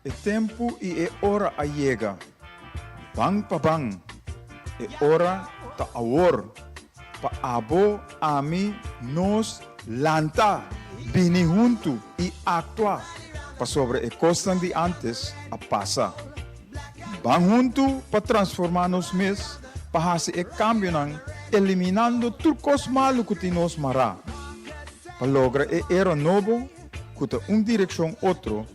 E tempu i e ora a yega. Ban pa ban. E ora ta awor. Pa abo, ami, nos, lanta, bini huntu i aktua, pasobra e kosnan di ántes a pasa. Ban huntu pa transformá nos mes, pa hasi e kambionan, eliminando tur kos malu ku tin nos mará, pa logra e era nobo ku ta un direkshon otro,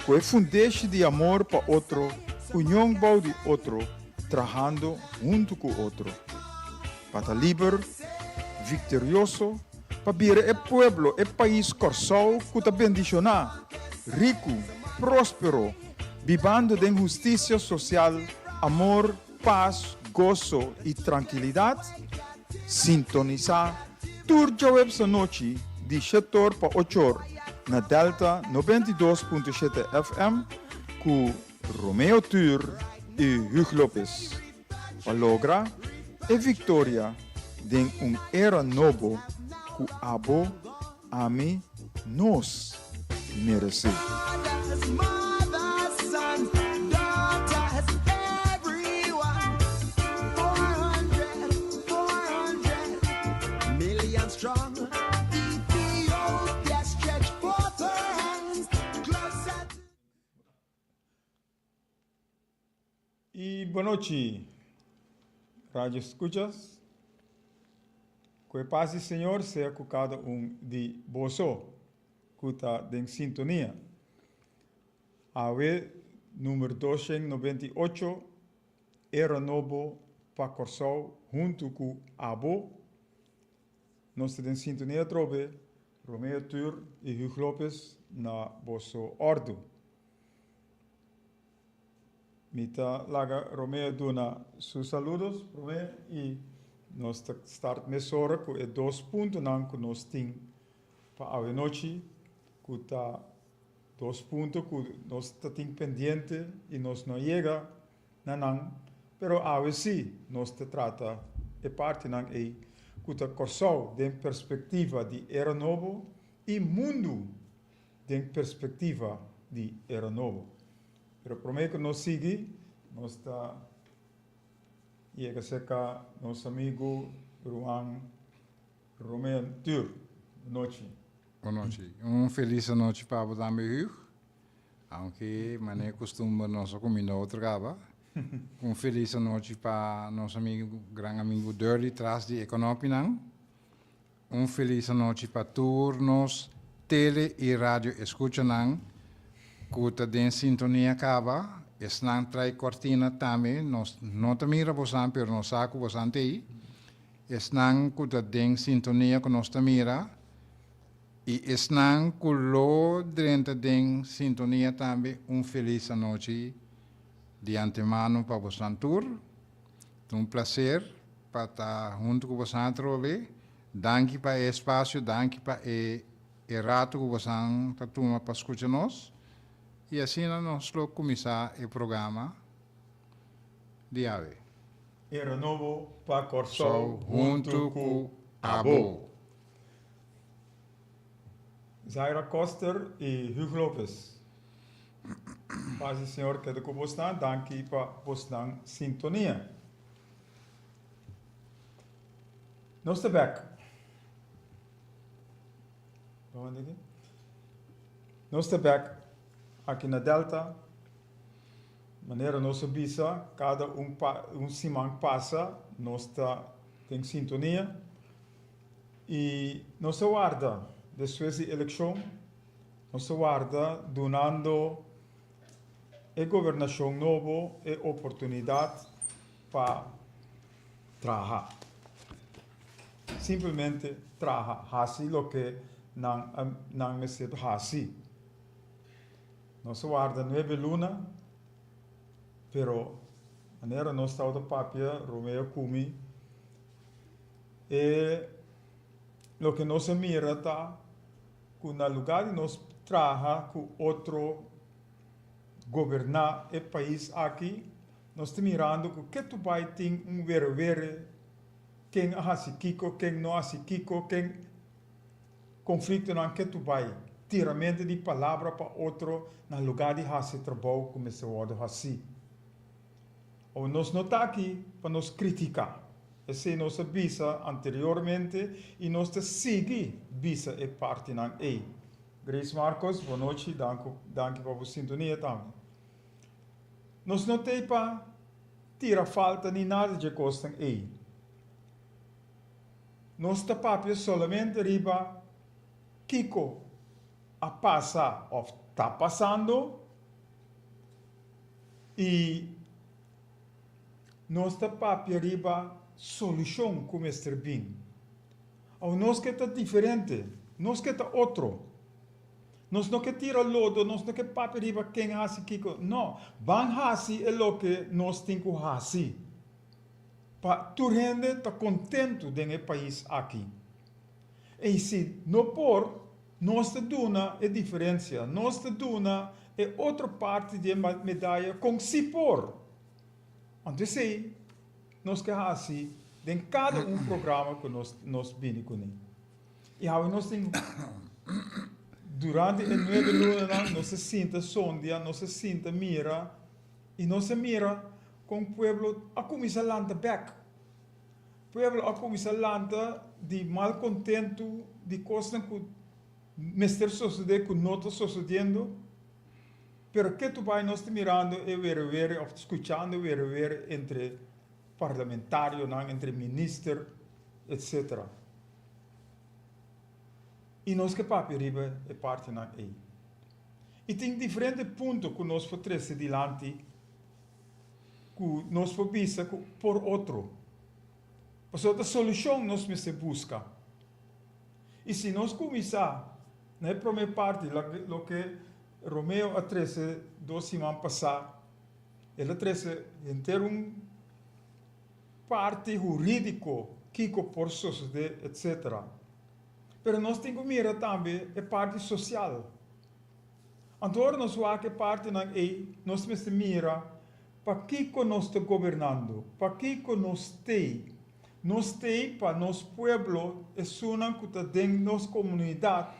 ku e fundeshi di amor pa otro, union bou di otro, trahando huntu ku otro. Pa ta liber, viktorioso, pa bira e pueblo, e pais Kòrsou ku ta bendishoná, riku, próspero, bibando den hustisia sosial, amor, pas, goso i trankilidat, sintonisá tur djaweps anochi di shetor pa ochor na Delta 92.7 FM ku Romeo Tur i Hugh Lopez pa logra e viktoria den un era nobo ku abo, ami, nos meresé. I bonochi, Radio Escuchas. Ku e pas di Señor sea ku kada un di boso ku ta den sintonia. Awe number 298, Era Nobo pa Kòrsou huntu ku abo. Nos ta den sintonia atrobe, Romeo Tur i Hugh Lopez na boso òrdu. Mi ta laga Romeo duna su saludos prome i nos ta start mesora ku e dos puntonan ku nos tin pa awenochi ku ta dos punto ku nos ta tin pendiente i nos no a yega na nan, pero awe sí nos ta trata e partinan ei ku ta Kòrsou den perspektiva di era nobo i mundu den perspektiva di era nobo. Pero promé ku nos sigui, nos ta yega serka nos amigu Ruan Romeo Tur. Bonochi. Bonochi. Un felis anochi pa bo tambe Hugh. Aunke manera kustumber nos a kuminda otro kaba. Un felis anochi pa nos amigu, gran amigu Durley tras di e konopinan. Un felis anochi pa tur nos tele i radio escuchanan cu ta den sintonia caba. Esnan trai cortina tambe, nos no ta mira bosan pero nos sa cu bosan ta ey. Esnan cu ta den sintonia cu nos ta mira i esnan cu lo drenta den sintonia tambe un felis anochi di antemano pa bosan tur. Ta un placer pa ta hunto cu bosan atrobe. Danki pa e espacio, danki pa e e rato cu bosan ta tuma pa scucha nos. Y asina nos lo cuminsa e programa di awe. E renobo pa Kòrsou huntu ku abo. Zaira Koster y Hugh Lopez. Paz di Señor keda ku bosnan. Danki pa bosnan sintonia. Nos ta bek. Nos ta bek aki na Delta. Manera nos a bisa, kada un pa un siman pasa nos ta den sintonia i nos ta warda despues di elekshon. Nos ta warda dunando e gobernashon nobo e oportunidat pa traha. Simplemente traha, hasi loke nan a nan mester hasi. Nos a warda nuebe luna, pero manera nos tabata papia, Romeo ku mi, e loke nos a mira ta ku na lugá di nos traha ku otro goberná e pais aki, nos ta mirando ku ketu bai tin un werewere, ken a hasi kiko, ken no hasi kiko, ken konfliktonan ketu bai. Tiramento di palabra pa otro na lugá di hasi trabou ku mester wòrdu hasí. Awe nos no ta aki pa nos kritiká. Esei nos a bisa anteriormente i nos ta sigui bisa e partinan ei. Grace Marcos, bonochi, danku, danki pa bo sintonia tambe. Nos no t'ei pa tira falta ni nada dje kosnan ei. Nos ta papia solamente riba kiko a pasa òf ta pasando i nos ta papia riba solushon ku mester bin. Awe nos ke ta diferente, nos ke ta otro. Nos no ke tira lodo, nos no ke papia riba ken hasi kiko. No, ban hasi e loke nos tin ku hasi pa tur hende ta kontentu den e pais aki. I si no por, nos ta duna e diferensia, nos ta duna e otro parti di e medaya kon si por. Anto esei nos ke hasi den kada un programa ku nos nos bini kuné. I awe nos tin durante e nuebe lunanan nos a sinta sondia, nos a sinta mira i nos a mira kon pueblo a kuminsá lanta bèk. Pueblo a cuminsa lanta di mal contento di cosnan cu mester sosode cu no ta sosodiendo, pero ketu bay nos ta mirando e were were of scuchando e were were entre parlamentarionan, entre minister, etc. Y nos ke papia riba e partinan ey. Y tin diferente punto cu nos por trece dilanti ku nos por bisa ku por otro. Pasobra ta solushon nos mester buska. I si nos kuminsá na e promé parti, loke Romeo a trese dos siman pasá, el a trese henter un parti hurídiko kiko por sosodé etcetera. Pero nos tin ku mira tambe e parti sosial. Anto ora nos wak e partinan ei, nos mester mira pakiko nos ta gobernando, pakiko nos t'ei. Nos t'ei pa nos pueblo, esunnan ku ta den nos komunidat,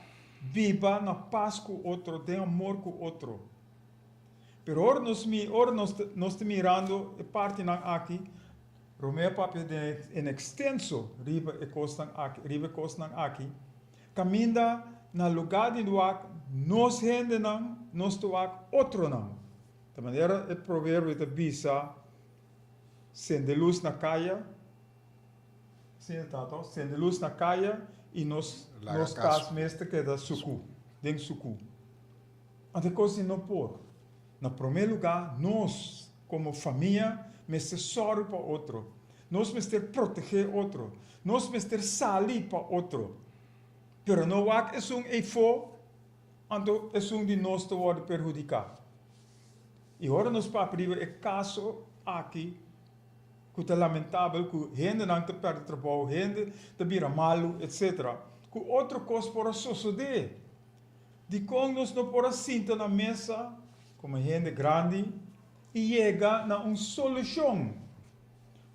biba na pas ku otro, den amor ku otro. Pero ora nos mi, ora nos ta, nos ta mirando e partinan aki, Romeo a papia den en ekstenso riba e kosnan aki, riba e kosnan aki. Kaminda na lugá di wak nos hendenan, nos ta wak otronan. Ta manera e proverbio ta bisa, Sende lus na kaya, asina ta to, sende lus na kaya i nos nos kas mes ta keda sukú, den sukú. Anto e kos di no por. Na promé lugá nos komo famia mester sòru pa otro. Nos mester protegé otro. Nos mester sali pa otro. Pero no wak esun eifó, anto esun di nos ta wòrdu perhudiká. I ora nos papia riba e kaso aki, ku ta lamentabel ku hendenan ta pèrdè trabou, hende ta bira malu, etsetera, ku otro kos por a sosodé. Dikon nos no por a sinta na mesa komo hende grandi i yega na un solushon?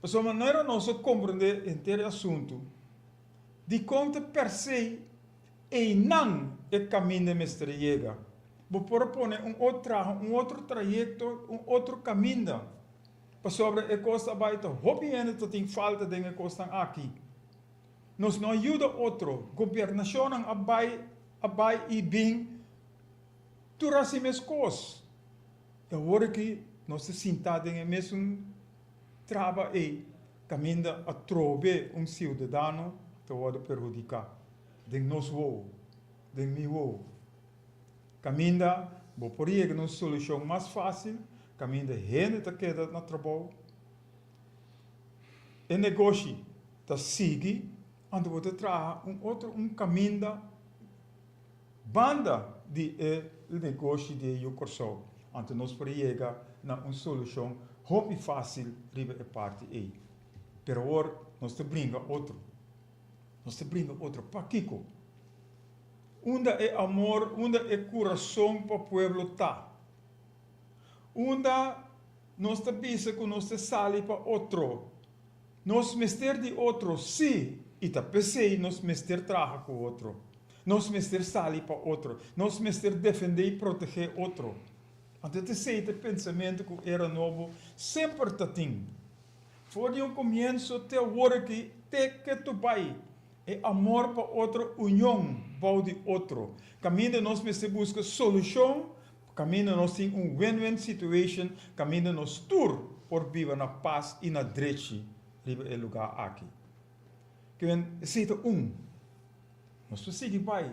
Pasobra manera nos a komprendé henter e asuntu, dikon ta persei einan e kaminda mester yega? Bo por a pone un otro un otro trayekto, un otro kaminda, pasobra e kos ta bai ta hopi hende ta tin falta den e kosnan aki. Nos no a yuda otro, gobernashonnan a bai a bai i bin tur hasi meskos. I awor aki nos ta sintá den e mesun traba ei kaminda atrobe un siudadano ta wòrdu perhudiká den nos wowo, den mi wowo. Kaminda bo por yega na un solushon mas fásil, kaminda hende ta keda na trabou, e negoshi ta sigui, anto bo ta traha un otro un kaminda banda di e negoshi di e yu Kòrsou. Anto nos por yega na un solushon hopi fásil riba e parti ei. Pero awor nos ta bringa otro. Nos ta bringa otro. Pakiko? Unda e amor, unda e kurason pa pueblo ta? Unda nos ta bisa ku nos ta sali pa otro? Nos mester di otro, sí, i ta p'esei nos mester traha ku otro. Nos mester sali pa otro. Nos mester defendé i protegé otro. Anto esei ta e pensamentu ku Era Nobo semper ta tin. For di un komienso te awor aki, te ketu bai, e amor pa otro, union bou di otro. Kaminda nos mester buska solushon, kaminda nos tin un win-win situation, kaminda nos tur por biba na pas i na drechi riba e lugá aki. Kiben, esei ta un. Nos ta sigui bai.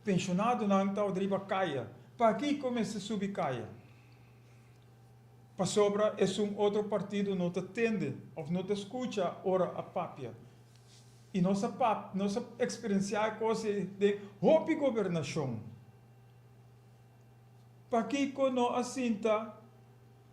Penshonadonan ta riba kaya. Pakiko mester subi kaya? Pasobra esun otro partido no ta tende of no ta skucha ora a papia. I nos a pap, nos a eksperensiá e kos ei den hopi gobernashon. Pakiko no a sinta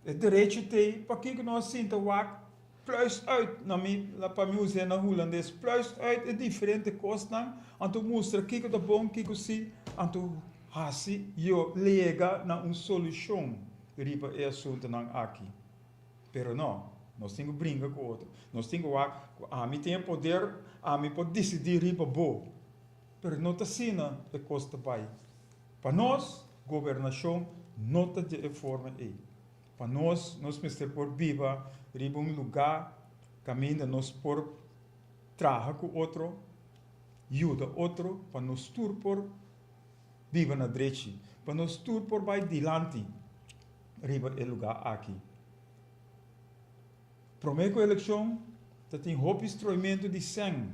e derecho t'ei? Pakiko no a sinta wak pluis uit, na mi, pa mi us'é na hulandes, pluis uit e diferente kosnan, anto mustra kiko ta bon, kiko si, anto hasi yo lega na un solushon riba e asuntunan aki. Pero no, nos tin ku bringa ku otro. Nos tin ku wak ku ami tin e poder, ami por disidí riba bo. Pero no ta asina e kos ta bai. Pa nos, gobernashon no ta di e forma ei. Pa nos, nos mester por biba riba un lugá kaminda nos por traha ku otro, yuda otro pa nos tur por biba na drechi, pa nos tur por bai dilanti riba e lugá aki. Promé ku elekshon ta tin hopi stroimentu di sèn.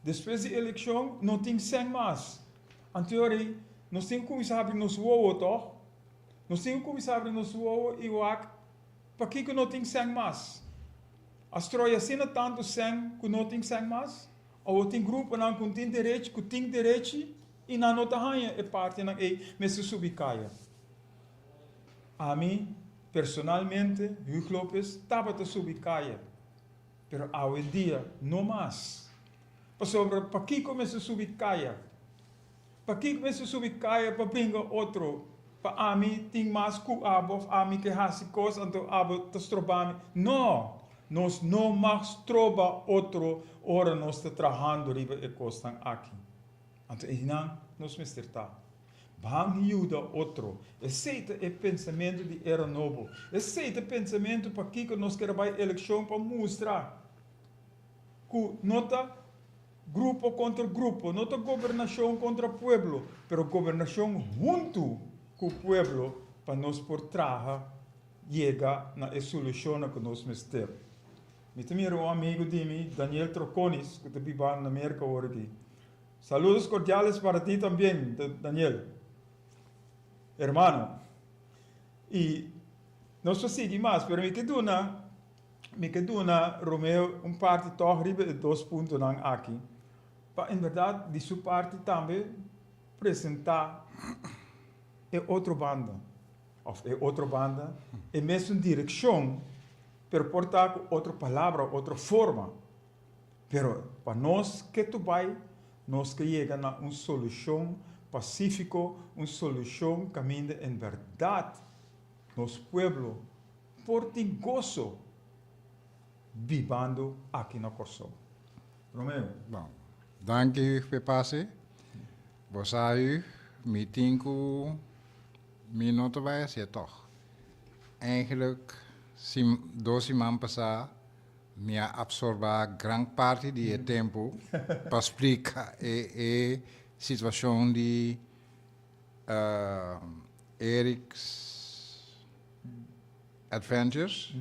Despues di elekshon no tin sèn mas. Anteori nos tin ku kuminsá habri nos wowo tòg? Nos tin ku kuminsá habri nos wowo i wak pakiko no tin sèn mas. A stroi asina tantu sèn ku no tin sèn mas? Awor tin gruponan ku tin derechi ku tin derechi i nan no ta haña e partinan ei mester subi kaya. Ami personalmente, Huug Lopez, tabata subi kaya, pero awendia no mas. Pasobra pakiko mester subi kaya? Pakiko mester subi kaya pa bringa otro? Pa ami tin mas ku abo of ami ke hasi kos anto abo ta stroba mi? No! Nos no mag stroba otro ora nos ta trahando riba e kosnan aki. Anto einan nos mester ta. Ban yuda otro. Esei ta e pensamentu di era nobo. Esei ta e pensamentu pakiko nos kere bai elekshon pa mustra ku no ta Grupo kontra grupo, no ta gobernashon kontra pueblo, pero gobernashon huntu ku pueblo pa nos por traha yega na e solushonnan ku nos mester. Mi ta mira un amigu di mi, Daniel Troconis, ku ta biba na Merka awor aki. Saludos cordiales para ti tambien, Daniel, hermano. I nos ta sigui mas, pero mi ke duna. Mi ke duna Romeo un parti tòg riba e dos puntonan aki, pa en bèrdat di su parti tambe presentá e otro banda, òf e otro banda, e mesun direkshon, pero por ta ku otro palabra, otro forma. Pero pa nos ketu bai, nos ke yega na un solushon pasífiko, un solushon kaminda en bèrdat nos pueblo Por tin goso bibando aki na Kòrsou. Romeo. Bon, danki Huug p'e pase. Bo sa Huug, mi tin ku mi no ta bai hasié tòg. Eigenlijk sim dos siman pasá mi a apsorbá gran parti di e tempu pa splika e e situashon di Eric's Adventures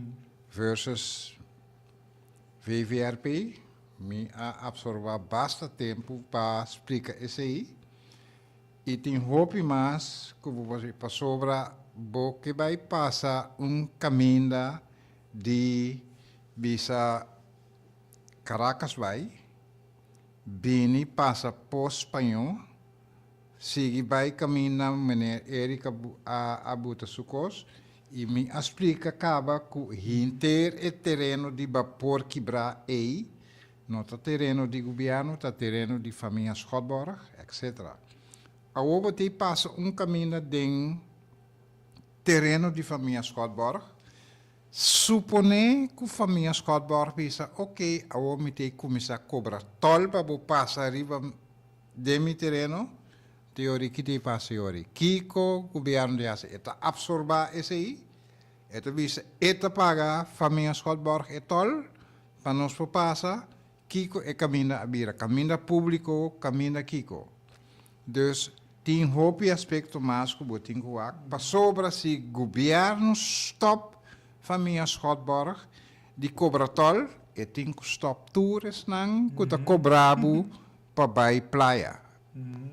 versus VVRP, mi a absorba basta tempu pa splika esei i tin hopi mas ku bo por pasobra bo ke bai pasa un kaminda di bisa Caracas bai bini pasa Pos Spañó. Sigui bai kaminda meneer Eric a a buta su kos i mi a splika kaba ku hinter e tereno di bapor kibrá ei no ta tereno di gobierno ta tereno di famia Schotborg etc. Awor bo tei pasa un kaminda den tereno di famia Schotborg supone ku famia Schotborg bisa ok awor mi tei kuminsá kobra tòl pa bo pasa riba. Den mi tereno, teori ki ta pasa yori? Kiko gobièrnu ta hasi? E ta apsorbá esei? E ta bisa e ta paga famia Schotborg e tòl pa nos por pasa? Kiko e kaminda a bira? Kaminda públiko, kaminda kiko? Dus tin hopi aspekto mas ku bo tin ku wak pasobra si gobièrnu stòp famia Schotborg di kobra tòl, e tin ku stòp tur esnan ku ta kobra bo pa bai playa,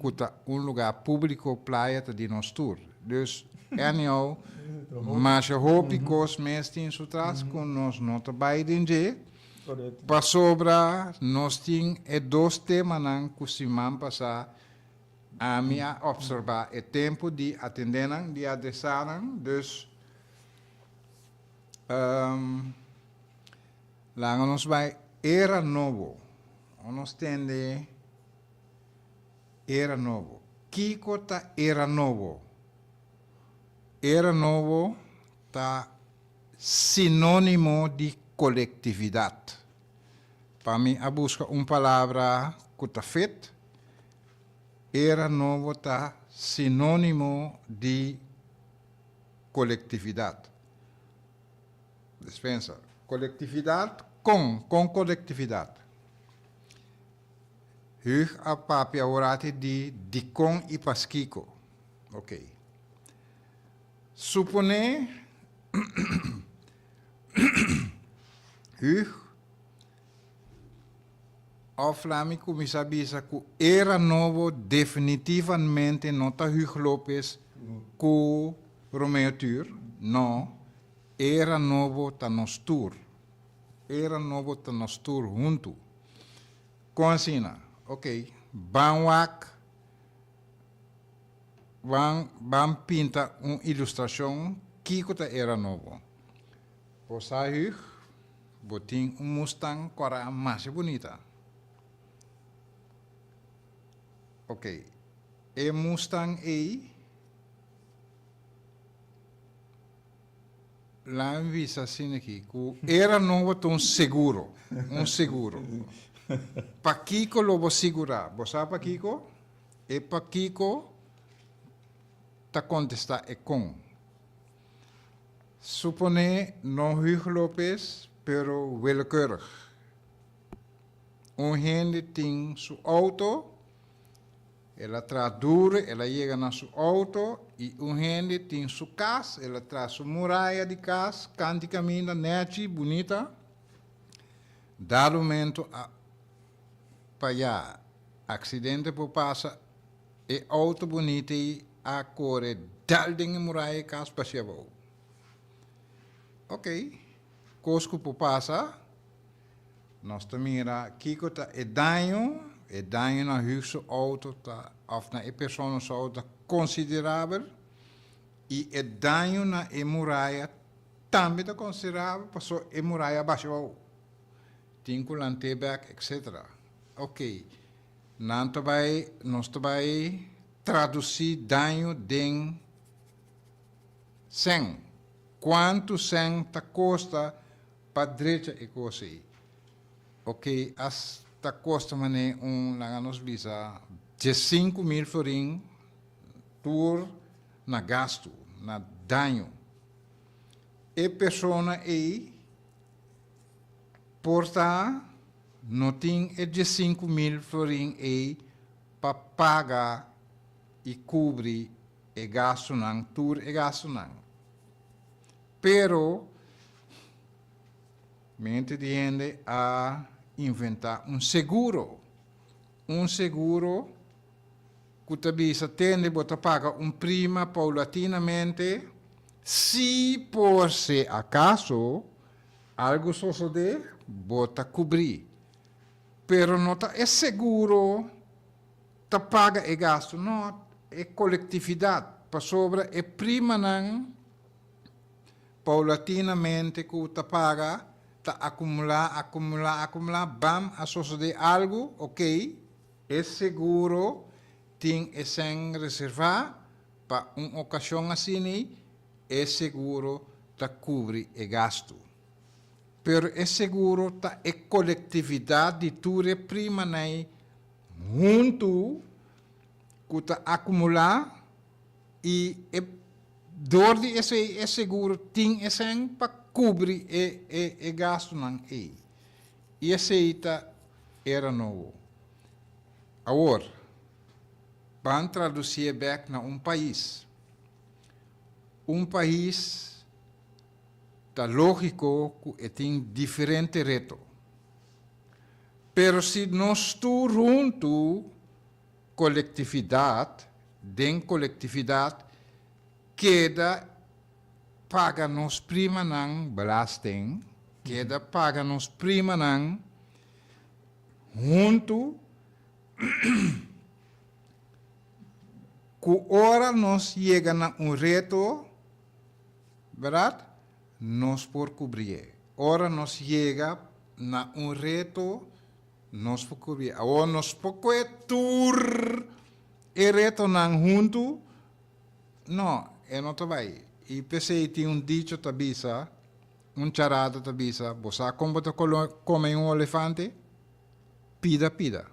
ku ta un lugá públiko, playa ta di nos tur. Dus anyhow, masha hopi kos mes tin su tras ku nos no ta bai den dje, pasobra nos tin e dos temanan ku siman pasá ami a opserbá e tempu di atendé nan, di adresá nan, dus laga nos bai era nobo. O nos tende era nobo. Kiko ta era nobo? Era nobo ta sinónimo di kolektividat. Pa mi a buska un palabra ku ta fit, era nobo ta sinónimo di kolektividat. Dispensa. Kolektividat kon? Kon kolektividat? Hug a papia aworati di dikon i paskiko. Ok. Suponé Hug òf laat mi kuminsá bisa ku era nobo definitivamente no ta Hug Lopez ku Romeo Tur, no. Era nobo ta nos tur. Era nobo ta nos tur huntu. Kon asina? Ok, ban wak, ban ban pinta un ilustrashon kiko ta era nobo. Bo sa Hug, bo tin un Mustang kòrá masha bunita. Ok, e Mustang ei. Laat mi bisa asina aki, ku era nobo ta un seguro, un seguro. Pakiko lo bo sigurá? Bo sa pakiko? E pakiko ta kontestá e kon. Suponé no Huug Lopez, pero willekeurig. Un hende tin su outo. El a traha duru, el a yega na su outo i un hende tin su kas, el a traha su muraya di kas, kanti kaminda nèchi, bunita. Dado momento a payá, aksidente por pasa, e outo bunita ei a kore dal den e muraya di kas bashia abou. Oké, kos ku por pasa. Nos ta mira kiko ta e daño, e daño na Huug su auto ta of na e persona su auto ta considerabel y e daño na e muraya tambe ta considerabel paso e muraya a basha abou. Tin cu lant'é bek etc. Ok, nan ta bay, nos ta bay traduci daño den sèn. Cuanto sèn ta costa Pa drecha e kos ei. Ok, as ta kosta manera un, laga nos bisa, 15.000 florin tur na gastu, na daño. E persona ei por ta no tin e 15.000 florin ei pa paga i kubri e gastunan, tur e gastunan. Pero mente di hende a inventá un seguro, un seguro ku ta bisa tende bo ta paga un prima paulatinamente si por si akaso algu sosodé bo ta kubrí. Pero no ta e seguro ta paga e gastu, no, e kolektividat, pasobra e primanan Paulatinamente ku ta paga ta akumulá, akumulá, akumulá, bam a sosodé algu, ok, e seguro tin e sèn reservá pa un okashon asini, e seguro ta kubri e gastu. Pero e seguro ta e kolektividat di tur e primanai. huntu ku ta akumulá i e dor di esei e seguro tin e sèn pa kubri e e e gastunan ei. I esei ta era nobo. Awor, ban tradusié bèk na un pais. Un pais ta lógiko ku e tin diferente reto. Pero si nos tur huntu, kolektividat, den kolektividat, keda paga nos primanan belasting, keda paga nos primanan huntu, ku ora nos yega na un reto, bèrdat, nos por kubrié. Ora nos yega na un reto, nos por kubrié. Awor nos por kohe tur e retonan huntu? No, e no ta bai. I p'esei tin un dicho ta bisa, un charada ta bisa, bo sa kon bo ta kome un olefante? Pida pida.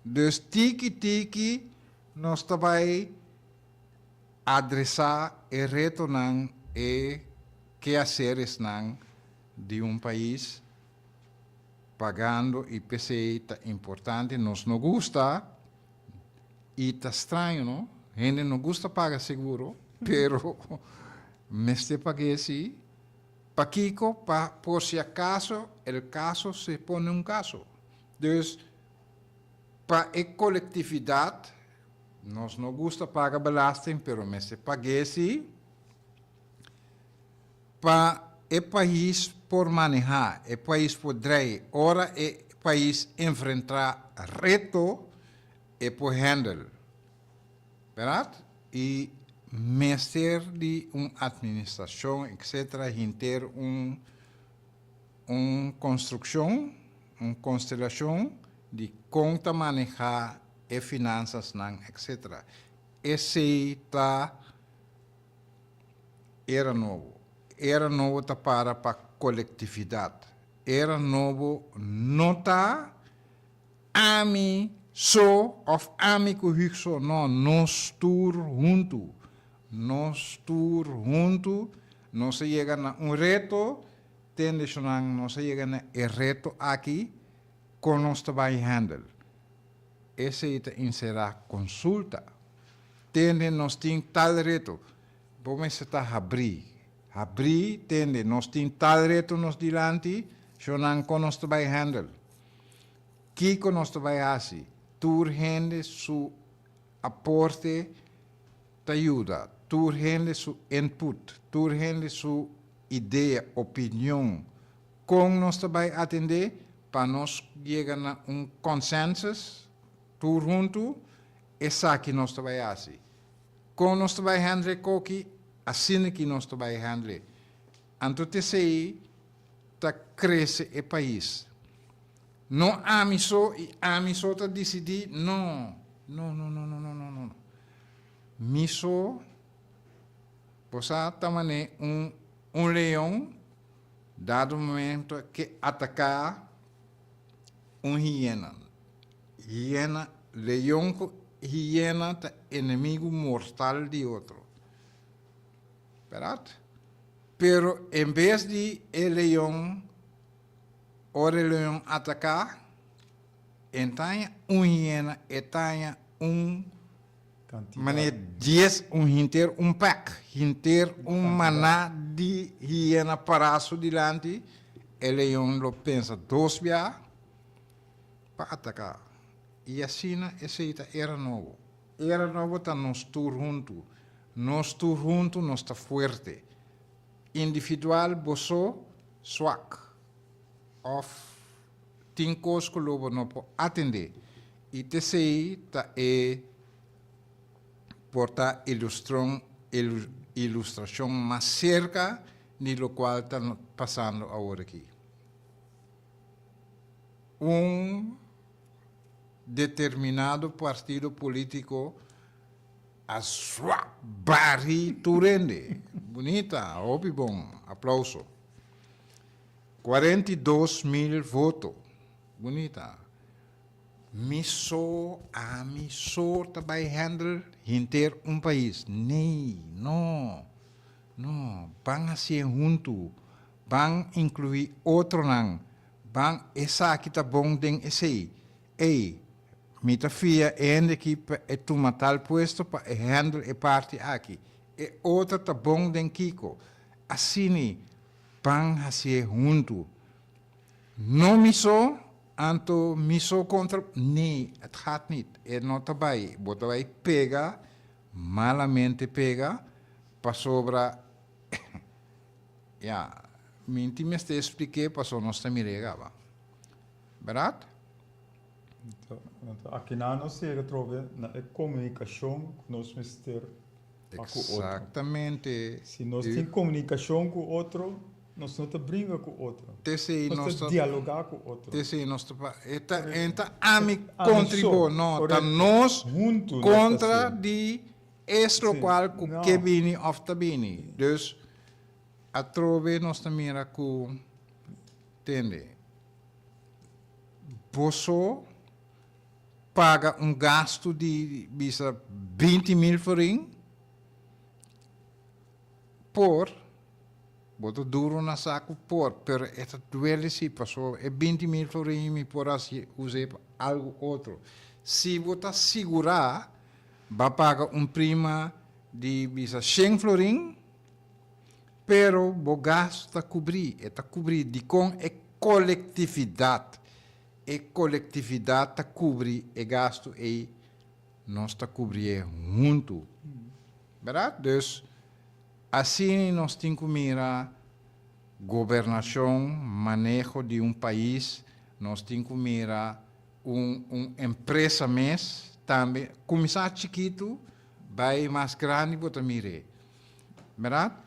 Dus tiki tiki nos ta bai adresá e retonan, e keaseresnan di un pais pagando i p'esei ta importante. Nos no gusta i ta straño no, hende no gusta paga seguro pero mester pag'é si. Pakiko? Pa por si acaso el caso se pone un caso. Dus pa e colectividad nos no gusta paga belasting pero mester pag'é si pa e pais por maneha, e pais por drei. Ora e pais enfrenta reto e por handle. Berdad? I mester di un administracion etc. Henter un un construccion, un constelacion di con ta maneha e finanzasnan etc. Esey ta era nobo. Era nobo ta para pa colectividad. Era nobo no ta Ami so of ami ku Hug so, no, nos tur huntu. Nos tur huntu, nos a yega na un reto, tende shonnan, nos a yega na e reto aki, kon nos ta bai handle. Esei ta enserá konsulta. Tende nos tin tal reto, bo mester ta habrí. Habrí, tende, nos tin tal reto nos dilanti, shonnan, kon nos ta bai handle. Kiko nos ta bai hasi? Tur hende su aporte ta yuda, tur hende su input, tur hende su idea, opinion, kon nos ta bai atendé pa nos yega na un consensus tur huntu, esaki nos ta bai hasi. Kon nos ta bai handle koki, asina ki nos ta bai handle. Anto t'esei ta crece e pais. No ami so y ami so ta dicidi, no, no, no, no, no, no, no, no. Mi so, bo sa ta mane un un leon dado momento ke ataca un hiena. Hiena, leon cu hiena ta enemigo mortal di otro. Berdad? Pero en bes di e leon, ora e leon ataká, e taña un hiena, e taña un manera dies, un hinter un pack, hinter un maná di hiena pará su dilanti, e leon lo pensa dos bia pa ataká. I asina esei ta era nobo. Era nobo ta nos tur huntu. Nos tur huntu nos ta fuerte. Individual bo so swak of tin kos ku lo bo no por atendé. I t'esei ta e por ta ilustron ilustrashon mas serka di lokual ta pasando awor aki. Un determinado partido polítiko A swap bari tur hende. Bunita, hopi bon. Aplauso. 42 mil voto. Bunita. Mi so, ami so ta bai handle henter un pais. Nee, no, no, ban hasié huntu, ban inkluí otronan, ban esaki ta bon den esei. Ey, mi ta fia e hende aki pa e tuma tal puesto pa e handle e parti aki. E otro ta bon den kiko. Asini, ban hasié huntu. No mi so, anto mi so kontra, nee, het gaat niet. E no ta bai. Bo ta bai pega, malamente pega, pasobra, ya, mi tin mester explik'é pasobra nos ta mir'é kaba. Bèrdat? Anto, akinan nos yega atrobe na e komunikashon ku nos mester pa ku otro. Exactamente. Si nos tin komunikashon ku otro, nos no ta bringa ku otro. Tesei Nos nos ta ta dialogá ku otro. Tesei nos ta pa e ta e ta ami Ami kontra so, bo, no, ta korekto. nos Huntu nos ta kontra hasié. di es Sí, lokual ku no. ke bini òf ta bini. Dus atrobe nos ta mira ku tende boso paga un gastu di bisa 20.000 florin por, bo ta duro na saku por, pero e ta duele si, pasobra e 20.000 florin mi por hasi us'é pa algu otro. Si bo ta sigurá, ba paga un prima di bisa 100 florin, pero bo gastu ta kubrí, e ta kubrí dikon e kolektividat E kolektividat ta kubri e gastu ei, nos ta kubrié huntu. Bèrdat? Dus, asina nos tin ku mira gobernashon, maneho di un pais, nos tin ku mira un un empresa mes tambe, kuminsá chikitu bai mas grandi bo ta mir'é. Bèrdat?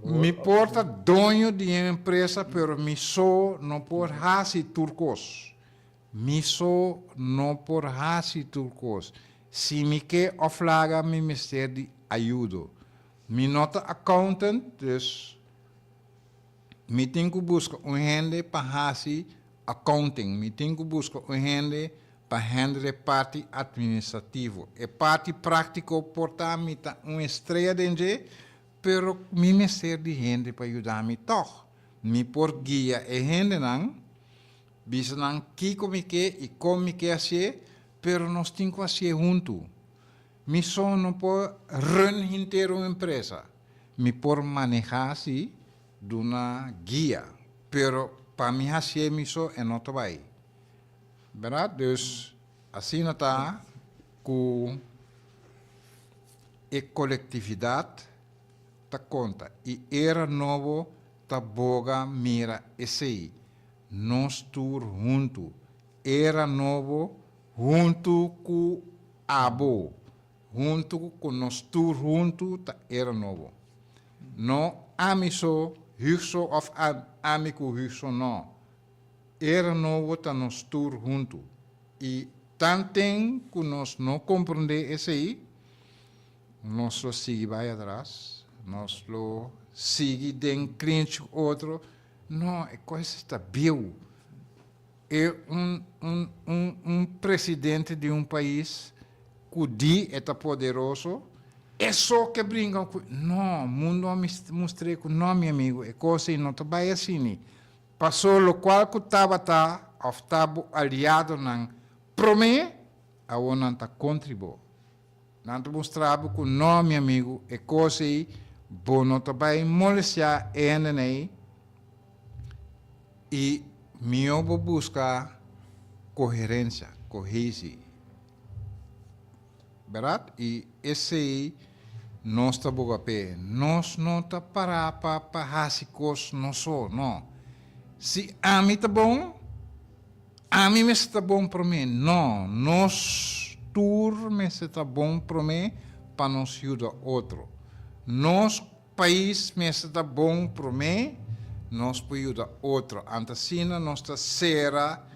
Mi por ta doño di e empresa pero mi so no por hasi tur kos. Mi so no por hasi tur kos. Si mi ke of laga mi mester di ayudo. Mi no ta accountant dus mi tin ku buska un hende pa hasi accounting. Mi tin ku buska un hende pa handle e parti administrativo. E parti práctico por ta mi ta un estrella den dje, pero mi mester di hende pa yuda mi tog. Mi por guia e hendenan, bisa nan kico mi ke y con mi ke hacié, pero nos tin cu hacié hunto. Mi so no por run henter un empresa. Mi por maneha si, duna guia, pero pa mi hacié mi so e no ta bay. Berdad? Dus asina ta ku e kolektividat ta konta i era nobo ta boga mira esei. Nos tur huntu. Era nobo huntu ku abo. Huntu ku nos tur huntu ta era nobo. No ami so, Hug so òf ami ku Hug so no. Era nobo ta nos tur huntu, i tanten ku nos no komprondé esei, nos lo sigui bai atras, nos lo sigui den klinch ku otro. No, e kos ta bieu. E un un un un presidente di un pais ku di e ta poderoso, e so ke bringa ku. No, mundu a mustr'é ku no, mi amigu, e kos ei no ta bai asini. Pasó lokual ku tabata òf ta bo aliadonan promé, awor nan ta kontri bo. Nan ta mustra bo ku nò, mi amigu, e kos ei bo no ta bai molestiá e hendenan ei, i mihó bo buska koherensia, kohesi. Bèrdat? I esei nos ta boga p'e. Nos no ta pará pa pa hasi kos nos so, no. Si ami ta bon, ami mester ta bon promé. No, nos tur mester ta bon promé pa nos yuda otro. Nos pais mester ta bon promé nos por yuda otro. Anto asina nos ta sera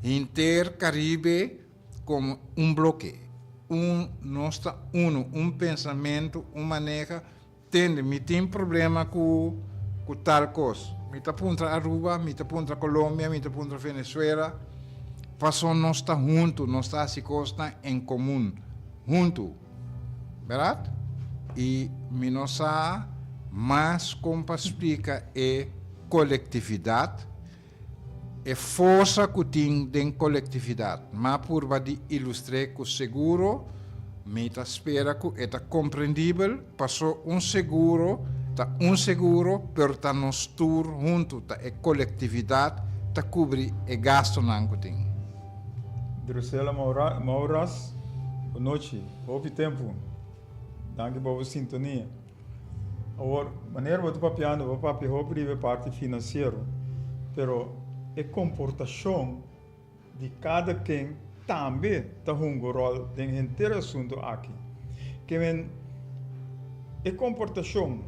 henter Caribe Como un bloke. Un, nos ta uno, un pensamentu, un maneha. Tende, mi tin problema cu, cu tal cos. Mi ta puntra Aruba, mi ta puntra Colombia, mi ta puntra Venezuela. Paso nos ta huntu, nos ta hasi kosnan en komun, huntu. Bèrdat? I mi no sa mas kon pa splika e kolektividat, e forsa ku tin den kolektividat. M'a purba di ilustr'é ku seguro, mi ta spera ku e ta komprendibel, paso un seguro ta un seguro, pero ta nos tur huntu, ta e kolektividat ta kubri e gastunan ku tin. Drusela Mauras, bon nochi, hopi tempu. Danki pa bo sintonia. Awor, manera bo ta papiando, bo papia hopi riba e parti finansiero, pero e komportashon di kada ken tambe ta hunga un ròl den henter e asuntu aki. Ke men e komportashon,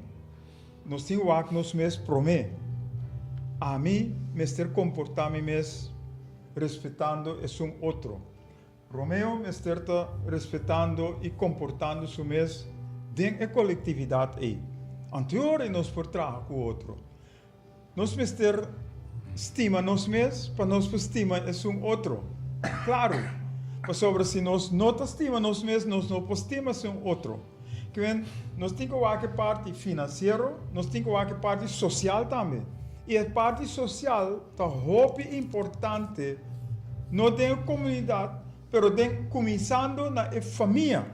nos tin wak nos mes promé. Ami mester komportá mi mes respetando esun otro. Romeo mester ta respetando i komportando su mes den e kolektividat ei. Anto ora nos por traha ku otro. Nos mester stima nos mes pa nos por stima esun otro. Klaru, pasobra si nos no ta stima nos mes, nos no por stima esun otro. Kimen, nos tin ku wak e parti finansiero, nos tin ku wak e parti sosial tambe. I e parti sosial ta hopi importante, no den e komunidat, pero den kuminsando na e famia,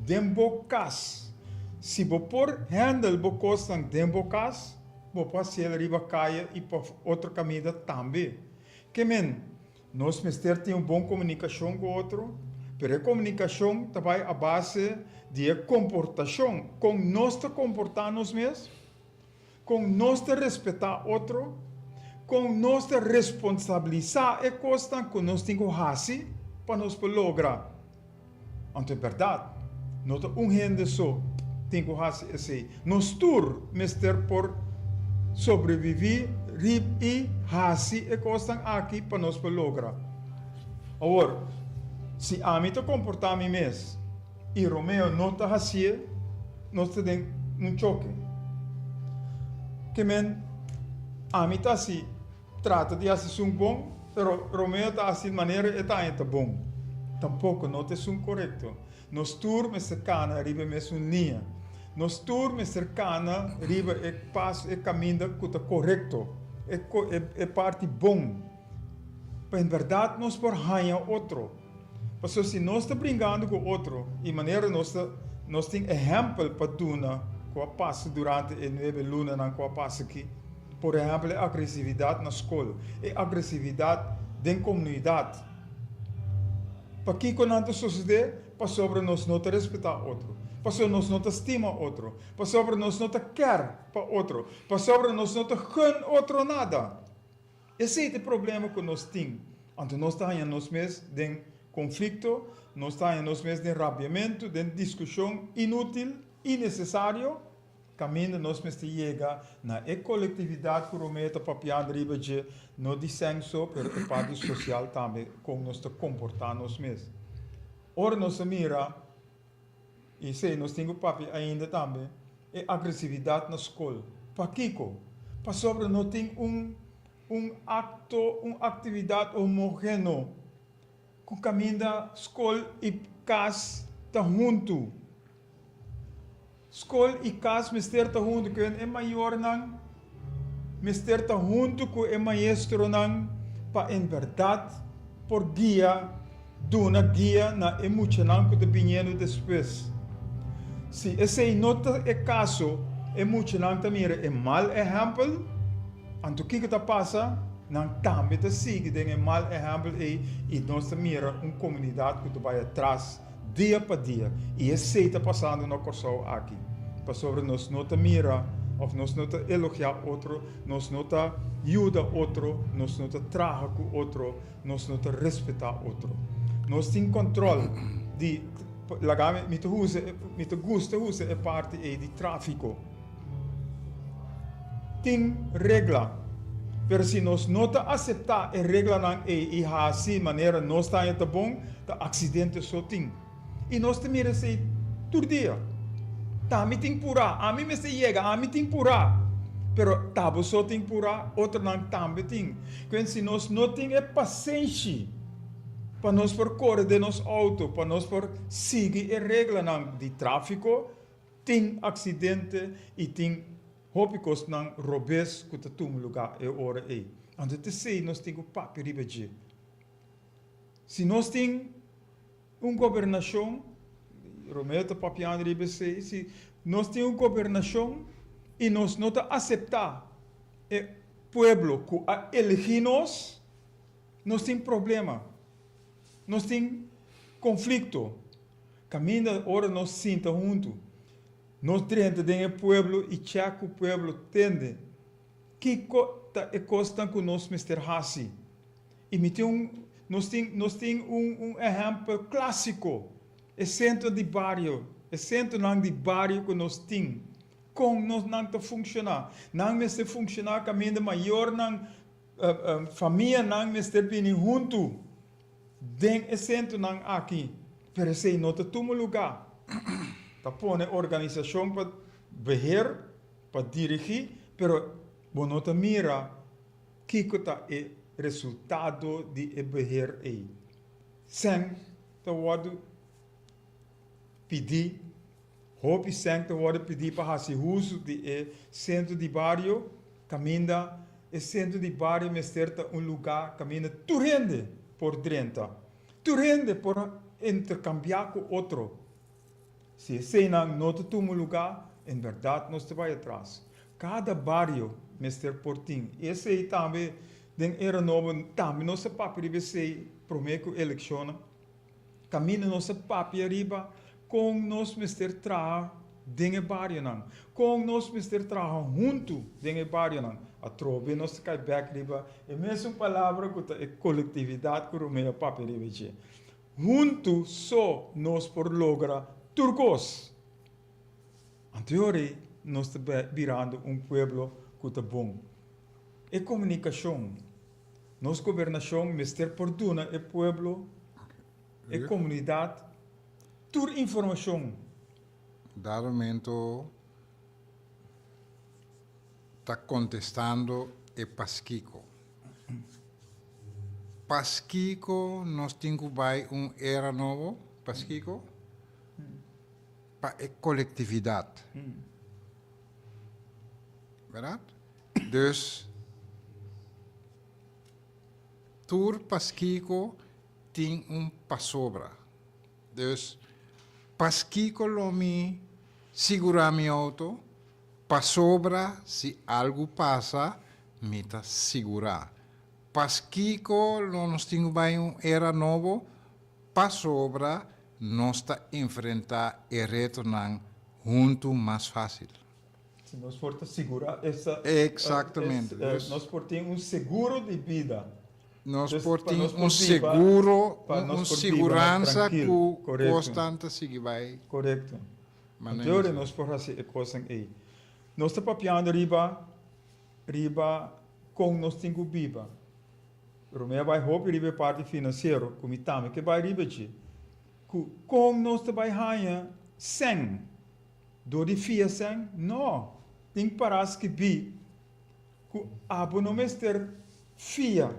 den bo kas. Si bo por handle bo kosnan den bo kas, bo por hasiel riba kaya i pa otro kaminda tambe. Kimen, Nos mester tin un bon komunikashon ku otro, pero e komunikashon ta bai a base di e komportashon, kon nos ta komportá nos mes, kon nos ta respetá otro, kon nos ta responsabilisá e kosnan ku nos tin ku hasi pa nos por logra. Anto e bèrdat, no ta un hende so tin ku hasi esei. Nos tur mester por sobreviví rib i hasi e kosnan aki pa nos por logra. Awor, si ami ta komportá mi mes i Romeo no ta hasié, nos ta den un choke. Ke men ami ta hasi Trata di hasi esun bon, pero Romeo ta hasi manera e ta haña ta bon. Tampoko no ta esun korekto. Nos tur mester kana riba e mesun liña. Nos tur mester kana riba e pas, e kaminda ku ta korekto, e e parti bon. Pa en bèrdat nos por haña otro. Pasobra si nos ta bringando ku otro i manera nos ta nos tin ehèmpel pa duna ku a pasa durante e nuebe lunanan ku a pasa aki. Por ehèmpel e agresividat na skol, e agresividat den komunidat. Pakiko nan ta sosodé? Pasobra nos no ta respetá otro, pasobra nos no ta stima otro, pasobra nos no ta kèr pa otro, pasobra nos no ta gun otro nada. Esei ta e problema ku nos tin. Anto nos ta haña nos mes den konflikto, nos ta haña nos mes den rabiamentu, den diskushon inútil, inesesario. Kaminda nos mester yega na e kolektividat ku Romeo ta papiando riba dje, no di senso, pero e parti sosial tambe, kon nos ta komportá nos mes. Ora nos a mira, i esei nos tin ku papia ainda tambe, e agresividat na skol. Pakiko? Pasobra no tin un un akto, un aktividat homogeno ku kaminda skol i kas ta huntu. Skol i kas mester ta huntu ku e mayornan, mester ta huntu ku e maestronan pa en bèrdat por guia, duna guia na e muchanan ku ta biniendo despues. Si esei no ta e kaso, e muchanan ta mira e mal ehèmpel, anto kiko ta pasa? Nan tambe ta sigui den e mal ehèmpel ei i nos ta mira un komunidat ku ta bai atras. Dia pa dia. I esei ta pasando na Kòrsou aki. Pasobra nos no ta mira òf nos no ta elogiá otro, nos no ta yuda otro, nos no ta traha ku otro, nos no ta respetá otro. Nos tin kòntròl di, laga mi, mi ta usa, mi ta gusta usa e parti ei di tráfiko. Tin regla, pero si nos no ta aseptá e reglanan ei i hasi manera nos ta haña ta bon, ta aksidente so tin. I nos ta mira esei tur dia. Ta mi tin purá, ami mester yega, ami tin purá. Pero ta bo so tin purá, otronan tambe tin. Kuen si nos no tin e pasenshi. Pa nos por kore den nos outo, pa nos por sigui e reglanan di tráfiko, tin aksidente i tin hopi kosnan robes ku ta tuma lugá e ora ei. Anto t'esei nos tin ku papia riba dje. Si nos tin un gobernashon, Romeo ta papiando riba esei, si nos tin un gobernashon i nos no ta aseptá e pueblo ku a elegí nos, nos tin problema, nos tin konflikto. Kaminda ora nos sinta huntu, nos drenta den e pueblo i chèk ku pueblo tende kiko ta e kosnan ku nos mester hasi. I mi tin un, nos tin, nos tin un, un ehèmpel klásiko, e sentro di bario, e sentronan di bario ku nos tin, kon nos nan ta funshoná. Nan mester funshoná kaminda mayornan, famianan mester bini huntu den e sentronan aki, pero esei no ta tuma lugá. Ta pone organisashon pa beheer, pa dirigí, pero bo no ta mira Kiko ta e resultado di e beheer ei? Sèn ta wòrdu pidí, hopi sèn ta wòrdu pidí pa hasi uso di e sentro di bario, kaminda e sentro di bario mester ta un lugá kaminda tur hende por drenta, tur hende por interkambiá ku otro. Si eseinan no ta tuma lugá, en bèrdat nos ta bai atras. Kada bario mester por tin esei tambe den era nobo tambe nos a papia riba esei prome ku elekshonnan kaminda nos a papia riba kon nos mester traha den e barionan kon nos mester traha huntu den e barionan atrobe nos ta kai bek riba e mesun palabra ku ta e kolektividat ku Romeo a papia riba dje huntu so nos por logra tur kos. Anteori nos ta birando un pueblo ku ta bon. E komunikashon, nos gobernashon mester por duna e pueblo, e komunidat tur informashon. Dado momento ta kontestando e paskiko. Paskiko nos tin ku bai un era nobo? Paskiko? Pa e kolektividat. Bèrdat? Dus tur paskiko tin un pasobra. Dus paskiko lo mi sigurá mi outo? Pasobra si algu pasa mi ta sigurá. Paskiko lo nos tin ku bai un era nobo? Pasobra nos ta enfrentá e retonan huntu mas fásil. Si nos por ta sigurá esa. Exactamente. Nos por tin un seguro di bida. Nos por tin un seguro, un siguransa ku kosnan ta sigui bai. Korekto. Anto nos por hasi e kosnan ei. Nos ta papiando riba riba kon nos tin ku biba. Pero mi a bai hopi riba e parti finansiero ku mi tambe ke bai riba dje. Ku kon nos ta bai haña sèn? Dor di fia sèn? No! Tin para skibí ku abo no mester fia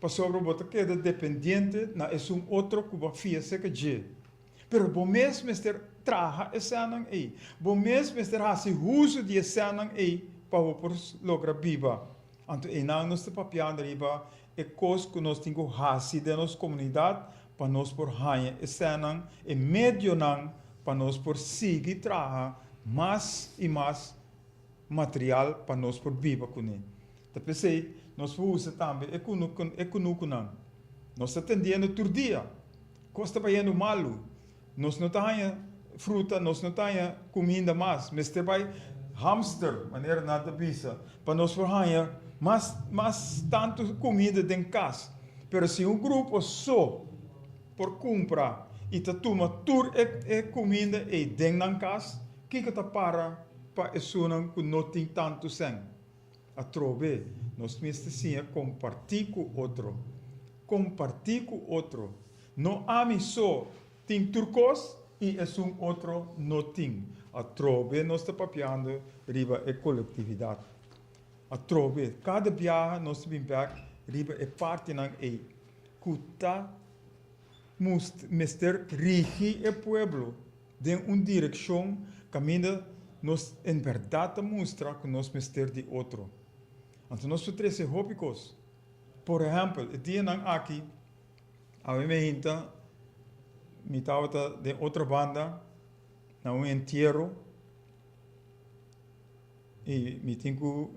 pasobra bo ta keda dependiente na esun otro ku bo a fia seka dje. Pero bo mes mester traha e sènnan ei. Bo mes mester hasi uso di e sènnan ei pa bo por logra biba. Anto einan nos ta papiando riba e kos ku nos tin ku hasi den nos komunidat pa nos por haña e sènnan, e medionan pa nos por sigui traha mas i mas material pa nos por biba kuné. Ta p'esei nos por usa tambe e e kunukunan. Nos ta tendiendo tur dia. Kos ta bayendo malu. Nos no ta haña fruta, nos no ta haña kuminda mas. Mester bai hamster, manera nan ta bisa, pa nos por haña mas mas tantu kuminda den kas. Pero si un grupo so por kumpra i ta tuma tur e e kuminda ei den nan kas, kiko ta para pa esunnan ku no tin tantu sèn? Atrobe, nos mester siña kompartí ku otro. Kompartí ku otro. No ami so tin tur kos i esun otro no tin. Atrobe nos ta papiando riba e kolektividat. Atrobe, kada biaha nos ta bin bèk riba e partinan ei ku ta. mester rigi e pueblo den un direkshon kaminda nos en bèrdat ta mustra ku nos mester di otro. Anto nos por trese hopi kos. Por ehèmpel, e dianan aki awe mi hinta mi tabata den otro banda na un entiero i mi tin ku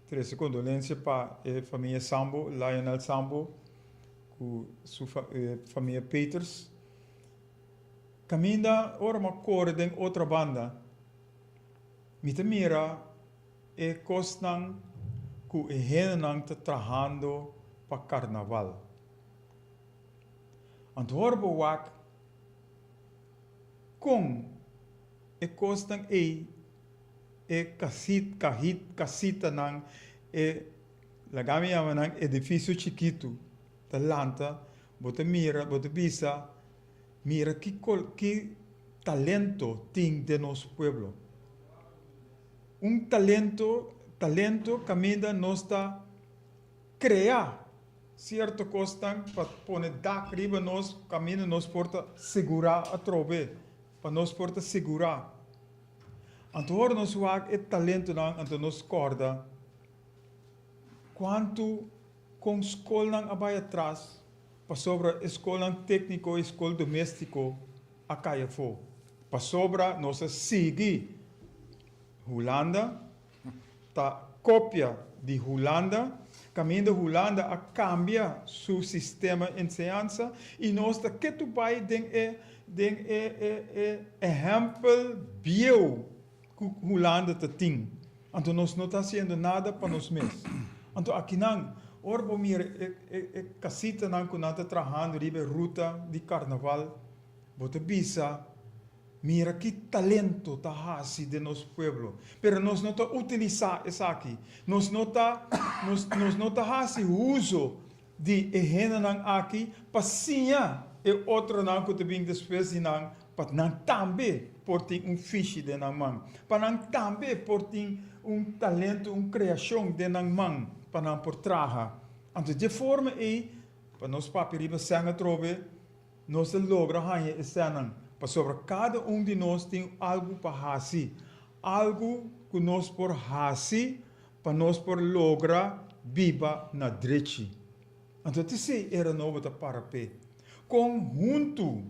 trese kondolensia pa e famia Sambo, Lionel Sambo ku su famia Peters. Kaminda ora mi a kore den otro banda mi ta mira e kosnan ku e hendenan ta trahando pa karnaval. Anto ora bo wak kon e kosnan ei, e kasit, kahit, kasitanan, e, laga mi yama nan edifisio chikitu, ta lanta, bo ta mira, bo ta bisa, Mira ki kol, ki talento tin den nos pueblo. Un talento, talento kaminda nos ta krea sierto kosnan pa pone dak riba nos kaminda nos por ta segurá atrobe, pa nos por ta segurá. Anto ora nos wak e talentonan anto nos kòrda kuantu kon skolnan a bai atras pasobra e skolnan tékniko i skol doméstiko a kai afó. Pasobra nos a sigui Hulanda, ta kopia di Hulanda, kaminda Hulanda a kambia su sistema enseñansa i nos ta ketu bai den e den e e e ehèmpel bieu ku Hulanda ta tin. Anto nos no ta hasiendo nada pa nos mes. Anto akinan, ora bo mira e e e kasitanan ku nan ta trahando riba e ruta di karnaval, bo ta bisa, Mira ki talento ta hasi den nos pueblo. Pero nos no ta utilisá esaki. Nos no ta nos nos no ta hasi uso di e hendenan aki pa siña e otronan ku ta bin despues di nan pa nan tambe por tin un fishi den nan man, pa nan tambe por tin un talento, un kreashon den nan man pa nan por traha. Anto dje forma ei, pa nos papia riba sèn atrobe, nos ta logra haña e sènnan, pasobra kada un di nos tin algu pa hasi, algu ku nos por hasi pa nos por logra biba na drechi. Anto ta esei Era Nobo ta para p'e. Kon huntu,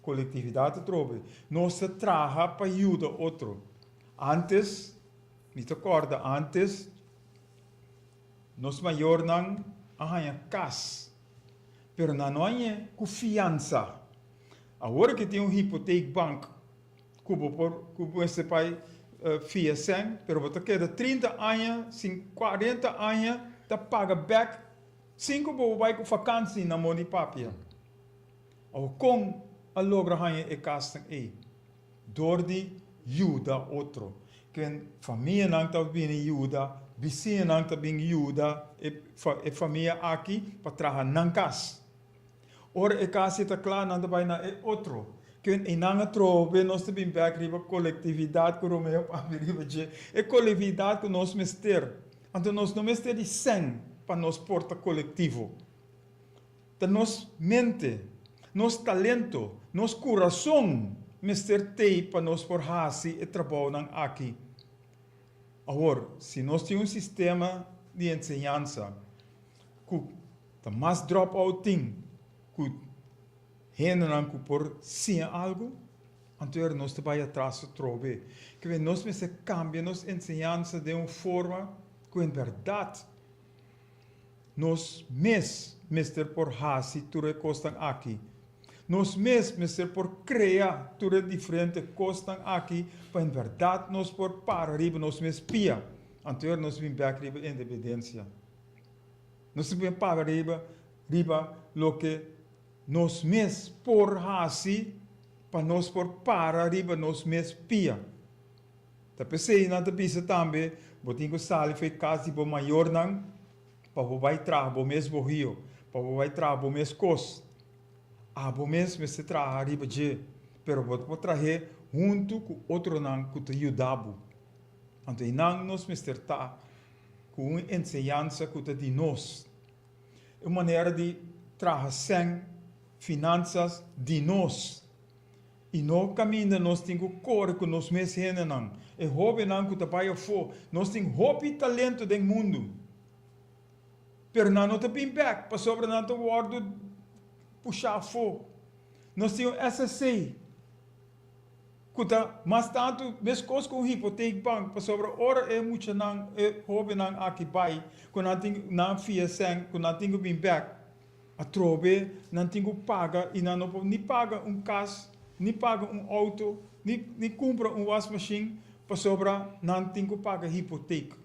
kolektividat atrobe, nos ta traha pa yuda otro. Antes, mi ta kòrda antes, nos mayornan a haña kas, pero nan no hañ'é ku fiansa. Awor ke tin un hipoteekbank ku bo por ku bo mester bai fia sèn, pero bo ta keda 30 aña, 40 aña ta paga bèk sin ku bo bai ku fakansi na Moni Papia. Awor kon a logra haña e kasnan ei? Dor di yuda otro. Ken famianan ta bini yuda, bisiñanan ta bin yuda e famia aki pa traha nan kas. Ora e kasi ta kla nan ta bai na e otro. Ken einan atrobe nos ta bin bek riba kolektividat ku Romeo papia riba dje. E kolektividat ku nos mester. Anto nos no mester di sèn pa nos por ta kolektivo. Ta nos mente, nos talento, nos kurason mester tei pa nos por hasi e trabounan aki. Awor, si nos tin un sistema di enseñansa ku Ta mas drop out tin ku hendenan ku por siña algu, anto era nos ta bai atras atrobe. Ke nos mester kambia nos enseñansa den un forma ku en bèrdat nos mes mester por hasi tur e kosnan aki. Nos mes mester por krea tur e diferente kosnan aki pa en bèrdat nos por para riba nos mes pia, anto era nos bin bèk riba independensia. Nos ta bin paga riba riba loke nos mes por hasi pa nos por para riba nos mes pia. Ta p'esei nan ta bisa tambe, bo tin ku sali for e kas di bo mayornan pa bo bai traha bo mes bohio, pa bo bai traha bo mes kos. Abo mes mester traha riba dje, pero bo ta por trah'é huntu ku otronan ku ta yuda bo. Anto einan nos mester ta ku un enseñansa ku ta di nos, un manera di traha sèn. Finanzas di nos. I no kaminda nos tin ku kore ku nos mes hendenan, e hóbennan ku ta bai afó. Nos tin hopi talento den mundu, pero nan no ta bin bèk pasobra nan ta wòrdu pushá afó. Nos tin un SSC ku ta mas tantu meskos ku un hipoteekbank, pasobra ora e muchanan, e hóbennan aki bai ku nan tin nan fia sèn ku nan tin ku bin bèk, Atrobe nan tin ku paga i nan no por ni paga un kas, ni paga un outo, ni ni kumpra un wasmashin pasobra nan tin ku paga hipotek.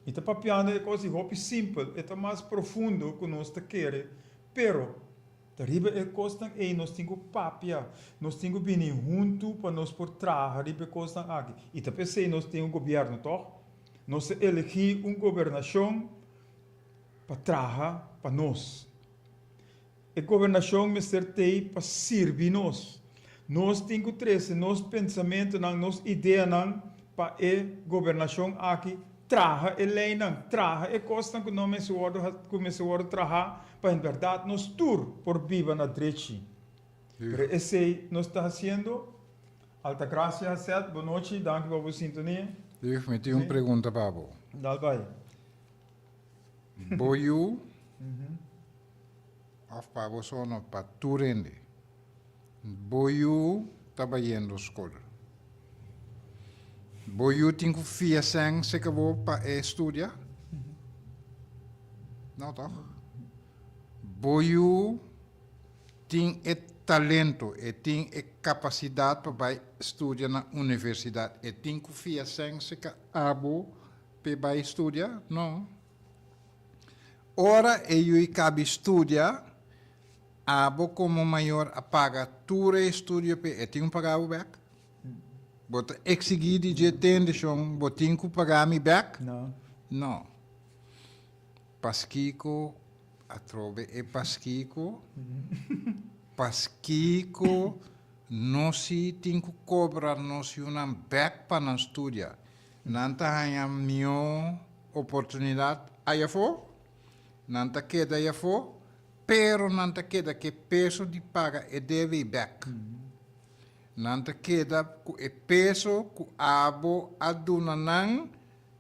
Mi ta papiando e kos di hopi simpel, e ta mas profundo ku nos ta kere, pero ta riba e kosnan ei nos tin ku papia, nos tin ku bini huntu pa nos por traha riba e kosnan aki. I ta p'esei nos tin un gobièrnu, tòg? Nos ta elegí un gobernashon. Pa traha pa nos. E gobernashon mester t'ei pa sirbi nos. Nos tin ku trese nos pensamentunan, nos ideanan pa e gobernashon aki traha e leinan, traha e kosnan ku no mester wòrdu ku mester wòrdu trahá pa en bèrdat nos tur por biba na drechi. Pero esei nos ta hasiendo. Altagracia Seth, bonochi, danki pa bo sintonia. Lief, mi tin un pregunta pa bo. Dal bai. Bo yu of pa bo so no, pa tur hende. Bo yu ta bayendo skol. Bo yu tin ku fia sèn seka bo pa e studia? No tòg? Bo yu tin e talento, e tin e kapasidat pa bai studia na universidat. E tin ku fia sèn seka abo P'e bai studia? No. Ora e yui kabi studia, abo komo mayor a paga tur e estudio p'e, e tin ku paga bo bèk? Bo ta eksigí di dje tende shon, bo tin ku paga mi bèk? No. No. Paskiko atrobe e paskiko? Paskiko nos si tin ku kobra nos yunan bèk pa nan studia? Nan ta haña mihó oportunidat ayafó, nan ta keda ayafó, pero nan ta keda ku e peso di paga e debe i bèk. Nan ta keda ku e peso ku abo a duna nan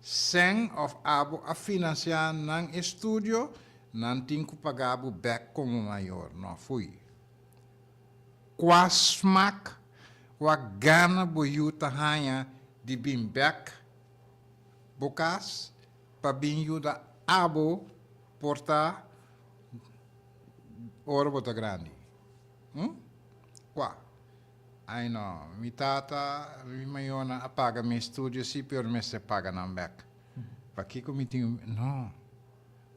sèn òf abo a finansiá nan estudio, nan tin ku paga bo bèk komo mayor. No, fui. Kua smak, kua gana bo yu ta haña di bin bèk bo kas pa bin yuda abo por ta ora bo ta grandi? Hm? Kua? Ai no, mi tata, mi mayornan a paga mi estudio si, pero mester paga nan bèk. Pakiko mi tin, no.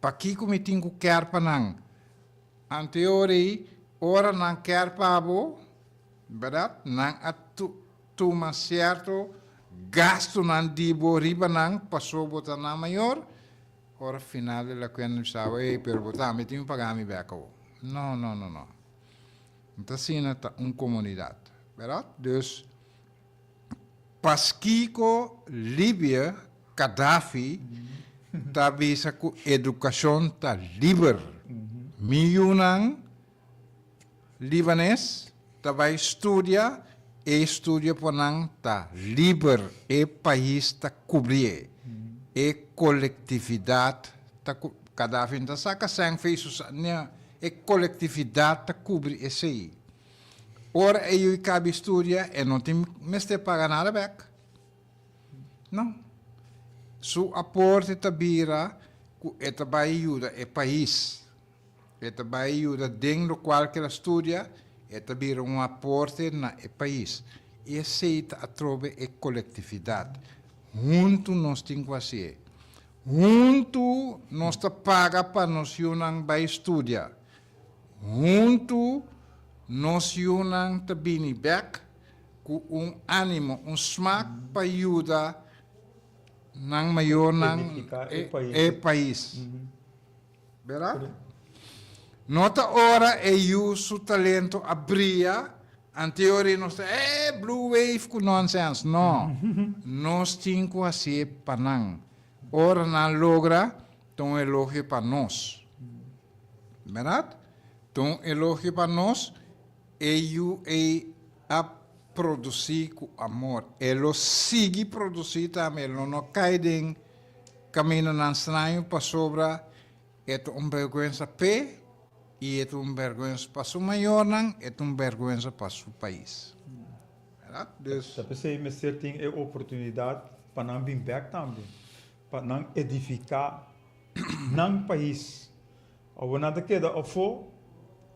Pakiko mi tin ku kèr pa nan? Anteori, ora nan kier pa bo, berdad, nan a tuma cierto gastonan di bo riba nan paso bo ta nan mayor, ora final de la cuenta bisa bo, ey, pero bo tambe tin cu paga mi bek awo. No, no, no, no. No ta asina, ta un comunidad, berdad? Dus, paskiko Libia, Gaddafi, ta bisa ku edukashon ta liber? Mi yunan libanes ta bai studia, e studio pa nan ta liber, e pais ta kubrié, e kolektividat ta ku, Gaddafi no ta saka sèn fei su sa, e kolektividat ta kubri esei. Ora e yu kabi studia e no tin mester paga nada bek. No. Su aporte ta bira ku e ta bai yuda e pais. E ta bai yuda den lokual ku el a studia, e ta bira un aporte na e pais. I esei ta atrobe e kolektividat. Huntu nos tin ku hasié. Huntu nos ta paga pa nos yunan bai studia. Huntu nos yunan ta bini bek ku un animo, un smak pa yuda nan mayornan e pais. Bera? No ta ora e yu su talento a bria, anteori nos ta eh blue wave ku nonsense. No, nos tin ku hasié pa nan. Ora nan logra, ta un elogio pa nos. Berdad? Ta un elogio pa nos, e yu ei a produsí ku amor. E lo sigui produsí tambe, e lo no kai den kamindanan straño pasobra e ta un bèrgwensa p'e i e ta un bèrgwensa pa su mayornan, e ta un bèrgwensa pa su pais. Bèrdat? Dus. Ta p'esei mester tin e oportunidat pa nan bin bèk tambe, pa nan edifiká nan pais. Awor nan ta keda afó,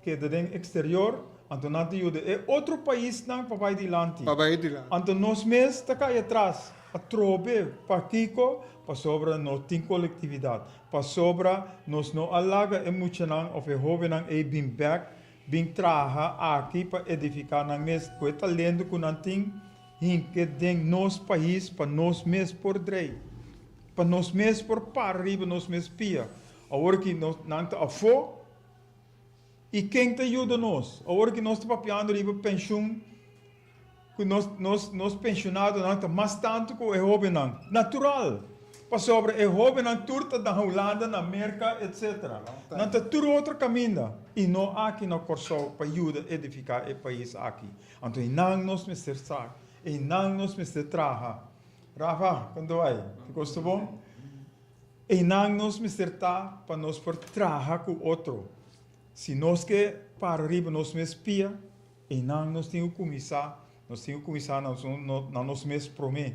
keda den eksterior, anto nan ta yuda e otro paisnan pa bai dilanti. Pa bai dilanti. Anto nos mes ta kai atras. Atrobe, pakiko? Pasobra no tin kolektividat. Pasobra nos no a laga e muchanan òf e hóbennan ei bin bèk, bin traha aki pa edifiká nan mes ku e talento ku nan tin, hinke den nos pais pa nos mes por drei, pa nos mes por para riba nos mes pia. Awor ki nos nan ta afó, i ken ta yuda nos? Awor ki nos ta papiando riba penshun, ku nos nos nos penshonadonan ta mas tantu ku e hóbennan. Natural! Pasobra e hóbennan tur ta na Hulanda, na Merka, etsetera. Nan ta tur otro kaminda i no aki na Kòrsou pa yuda edifiká e pais aki. Anto einan nos mester sa, einan nos mester traha. Rafa, kon ta bai? Te kos ta bon? Einan nos mester ta pa nos por traha ku otro. Si nos ke para riba nos mes pia, einan nos tin ku kuminsá, nos tin ku kuminsá na nos mes promé.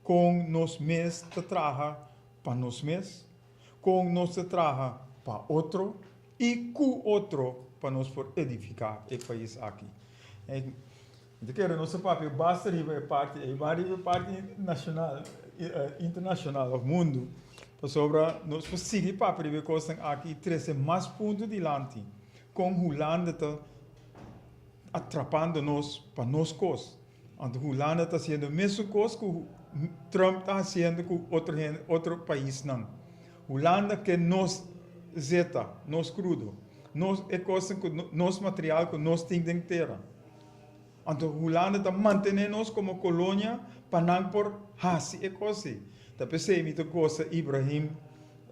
Kon nos mes ta traha pa nos mes, kon nos ta traha pa otro i ku otro pa nos por edifiká e pais aki. Mi ta kere nos ta papia basta riba e parti ei, ban riba e parti nashonal, internashonal òf mundu, pasobra nos por sigui papia riba e kosnan aki i trese mas punto dilanti kon Hulanda ta atrapando nos pa nos kos. Anto Hulanda ta hasiendo e mesun kos ku Trump ta hasiendo ku otro hende, otro paisnan. Hulanda ke nos zeta, nos krudo, nos e kosnan ku nos material ku nos tin den tera. Anto Hulanda ta mantené nos komo kolonia pa nan por hasi e kos ei. Ta p'esei mi ta gosa Ibrahim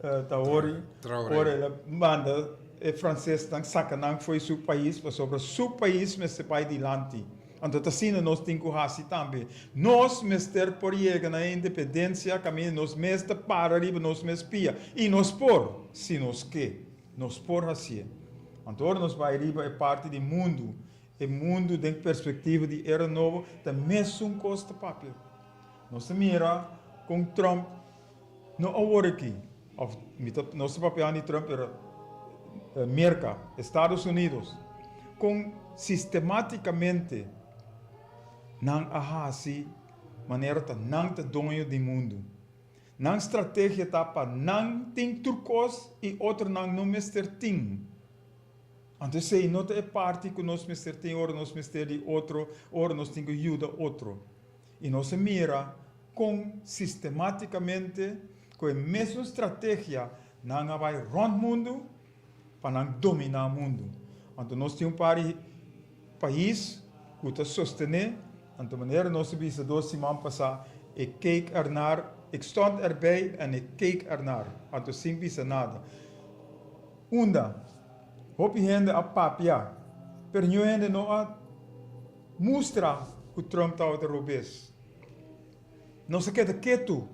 Traoré ora el a manda e fransesnan saka nan fo'i su pais pasobra su pais mester bai dilanti. Anto ta asina nos tin ku hasi tambe. Nos mester por yega na e independensia kaminda nos mes ta para riba nos mes pia. I nos por, si nos ke. Nos por hasié. Anto ora nos bai riba e parti di mundu, e mundu den perspektiva di era nobo, ta mesun kos ta papia. Nos ta mira kon Trump, no awor aki, òf mi ta, nos ta papiando di Trump, pero Merka, Estados Unidos, kon sistematikamente nan a hasi manera ta nan ta doño di mundu. Nan strategia ta pa nan tin tur kos i otronan no mester tin. Anto esei no ta e parti ku nos mester tin ora nos mester di otro, ora nos tin ku yuda otro. I nos a mira kon sistematikamente ku e mesun strategia nan a bai rònt mundu pa nan dominá mundu. Anto nos tin un par di pais ku ta sostené, anto manera nos a bisa dos siman pasá, e keek ernaar, ik stond erbij en ik keek ernaar, anto sin bisa nada. Unda hopi hende a papia, pero niun hende no a mustra ku Trump tabata robes. Nos a keda ketu.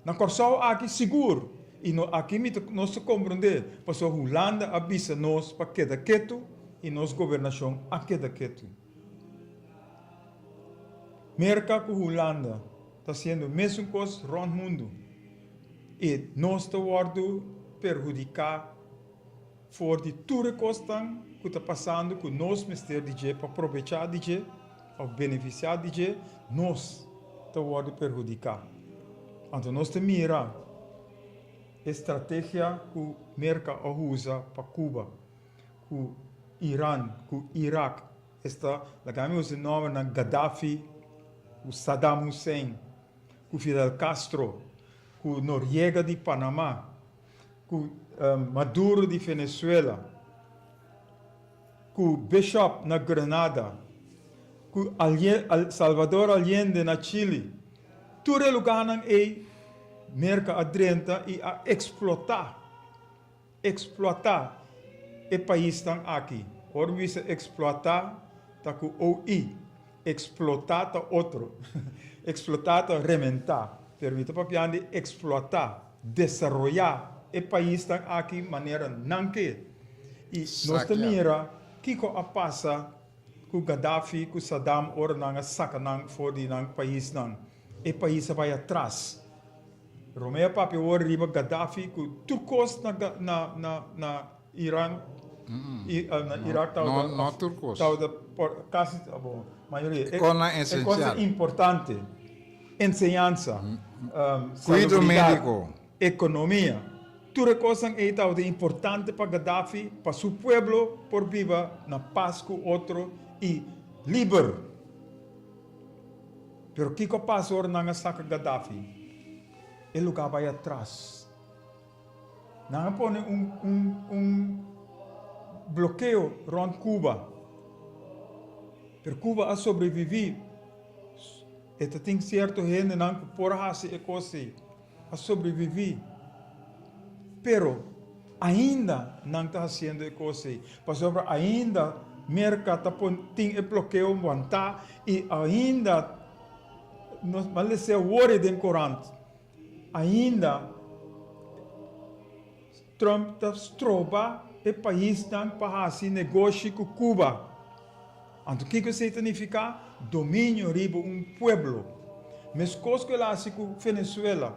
Na Kòrsou aki sigur, i no aki mi ta nos ta komprondé, pasobra Hulanda a bisa nos pa keda ketu i nos gobernashon a keda ketu. Merka ku Hulanda ta hasiendo mesun kos rònt mundu i nos ta wòrdu perhudiká for di tur e kosnan ku ta pasando ku nos mester di dje pa probechá di dje òf benefisiá di dje, nos ta wòrdu perhudiká. Anto nos ta mira e strategia ku Merka a usa pa Cuba, ku Iran, ku Irak, esta laga mi usa e nòmbernan Gaddafi, ku Saddam Hussein, ku Fidel Castro, ku Noriega di Panama, ku Maduro di Venezuela, ku Bishop na Grenada, ku Salvador Allende na Chili. Tur e lugánan ei Merka a drenta i a eksplotá, eksploatá. e paisnan aki. Ora mi bisa eksploatá ta ku OI. Eksplotá ta otro. Eksplotá ta rementá. Pero mi ta papiando di eksploatá, desaroyá e paisnan aki manera nan ke. I nos ta mira kiko a pasa ku Gaddafi ku Saddam ora nan a saka nan for di nan paisnan. E pais a bai atras. Romeo a papia awor riba Gaddafi ku tur kos na na na na Iran i na Irak tabata No, no tur kos. Tabata por kasi bon mayoria. E kosnan esensial. E kosnan importante, enseñansa, Kuido salubridat, médiko. ekonomia. Tur e kosnan ei tabata importante pa Gaddafi pa su pueblo por biba na pas ku otro i liber. Pero kiko a pasa ora nan a saka Gaddafi? E lugar bai atras. Nan a pone un un un blokeo rond Cuba. Pero Cuba a sobrevivi. E ta tin cierto hendenan cu por haci e cos ei. A sobrevivi. Pero ainda nan ta haciendo e cos ei. Pasobra ainda Merca ta pon tin e blokeo wantá y ainda nos a lesa awor den corant. Ainda Trump ta stroba e paisnan pa hasi negoshi ku Cuba. Anto kiko esei ta nifiká? Dominio riba un pueblo. Meskos ku el a hasi ku Venezuela.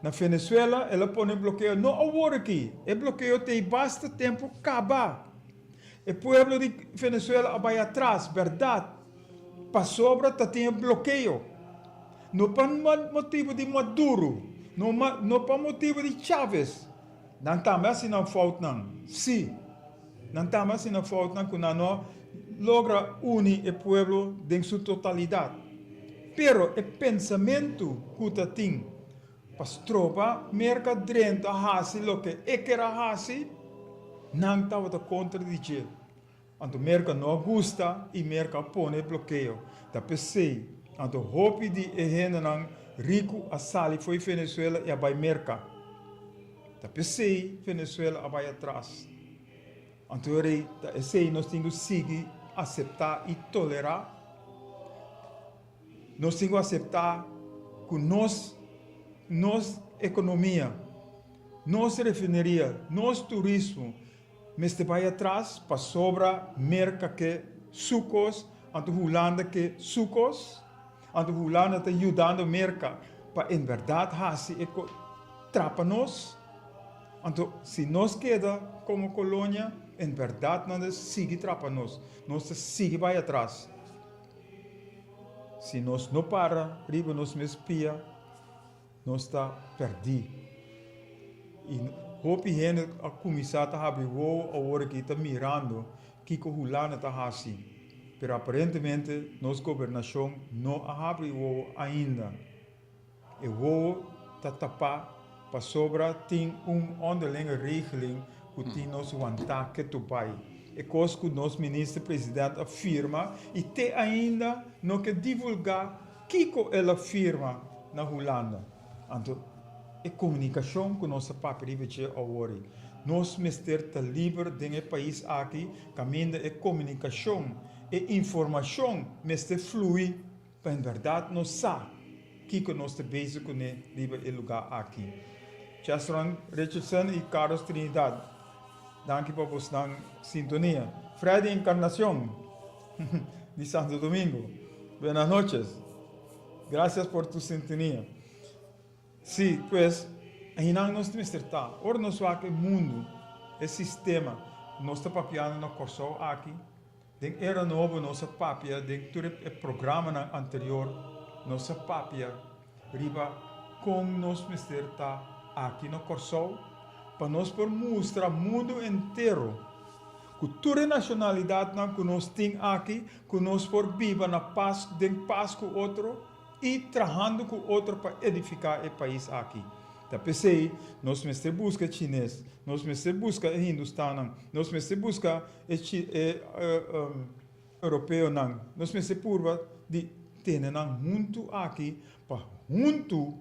Na Venezuela el a pone blokeo no awor aki, e blokeo t'ei basta tempu kaba. E pueblo di Venezuela a bai atras, bèrdat, pasobra ta tin e blokeo. No pa motibu di Maduro, no no pa motibu di Chavez. Nan tambe hasi nan foutnan, sí. Nan tambe hasi nan foutnan ku nan no logra uni e pueblo den su totalidat. Pero e pensamentu ku ta tin pa stroba Merka drenta hasi loke e ker a hasi, nan tabata kontra di dje. Anto Merka no a gusta i Merka a pone e blokeo. Ta p'esei anto hopi di e hendenan riku a sali fo'i Venezuela i a bai Merka. Ta p'esei Venezuela a bai atras. Anto e rei, ta esei nos tin ku sigui aseptá i tolerá? Nos tin ku aseptá ku nos nos ekonomia, nos refineria, nos turismo, Mester bai atras pasobra Merka ke su kos, anto Hulanda ke su kos. Anto Hulanda ta yudando Merka pa en bèrdat hasi e ko trapa nos. Anto si nos keda komo kolonia, en bèrdat nan ta sigui trapa nos. Nos ta sigui bai atras. Si nos no para riba nos mes pia. Nos ta pèrdí. I hopi hende a kuminsá ta habri wowo awor aki ta mirando kiko Hulanda ta hasi. Pero aparentemente nos gobernashon no a habri wowo ainda. E wowo ta tapá pasobra tin un onderlinge regeling ku tin nos wantá ketu bai. E kos ku nos minister president a firma i te ainda no ke divulgá Kiko el a firma na Hulanda? Anto e komunikashon ku nos ta papia riba dje awor ei. Nos mester ta liber den e pais aki kaminda e komunikashon, e informashon mester flui pa en bèrdat nos sa kiko nos ta bezig kuné riba e lugá aki. Chesron Richardson i Carlos Trinidad, danki pa bosnan sintonia. Freddy Encarnacion. Di Santo Domingo. Buenas noches. Gracias por tu sintonia. Sí, pues, ahinan nos mester ta. Ora nos wak e mundu, e sistema, nos ta papiando na Kòrsou aki. Den era nobo nos a papia den tur e programanan anterior, nos a papia riba kon nos mester ta aki na Kòrsou pa nos por mustra mundu entero ku tur e nashonalidatnan ku nos tin aki ku nos por biba na pas den pas ku otro i trahando ku otro pa edifiká e pais aki. Ta p'esei nos mester buska e chines, nos mester buska e hindustannan, nos mester buska e e europeonan, nos mester purba di tene nan huntu aki pa huntu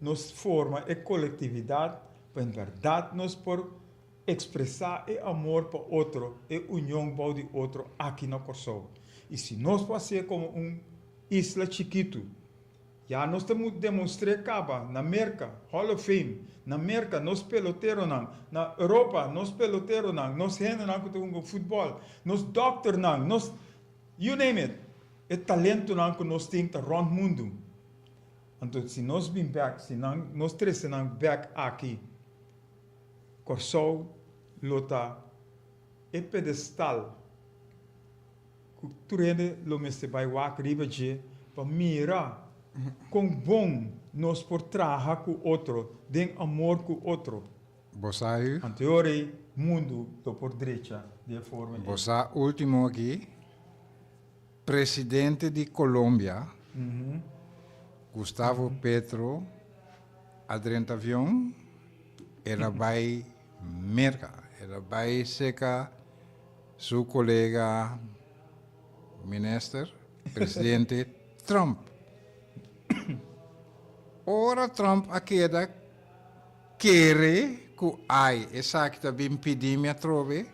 nos forma e kolektividat pa en bèrdat nos por. Ekspresá e amor pa otro, e union bou di otro aki na Kòrsou. I si nos por hasié komo un isla chikitu, ya nos ta demostr'é kaba na Merka, Hall of Fame, na Merka nos peloteronan, na Europa nos peloteronan, nos hendenan ku ta hunga futbòl, nos dòkternan, nos, you name it, e talentonan ku nos tin ta rònt mundu. Anto si nos bin bèk, si nan, nos trese nan bèk aki, Kòrsou lo ta e pedestal ku tur hende lo mester bai wak riba dje pa mira kon bon nos por traha ku otro den amor ku otro. Bo sa hu? Anto e ora ei mundu lo por drecha di e forma ei. Bo sa ultimo aki, presidente di Colombia, Gustavo Petro a drenta avion, el a bai Merca, el a bai seca su colega minister, presidente Trump. Ora Trump a keda kere cu ay esaki ta bin pidi mi atrobe,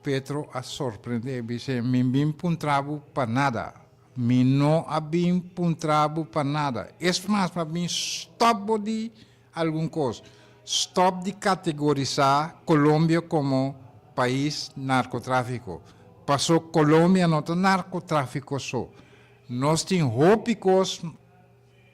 Petro a sorprende, bis'e, Mi bin puntra bo pa nada. Mi no a bin puntra bo pa nada. Es mas, mi a bin stop bo di algun kos. Stop di kategorisá Colombia komo pais narkotráfiko. Pasó Colombia no ta narkotráfiko so. Nos tin hopi kos,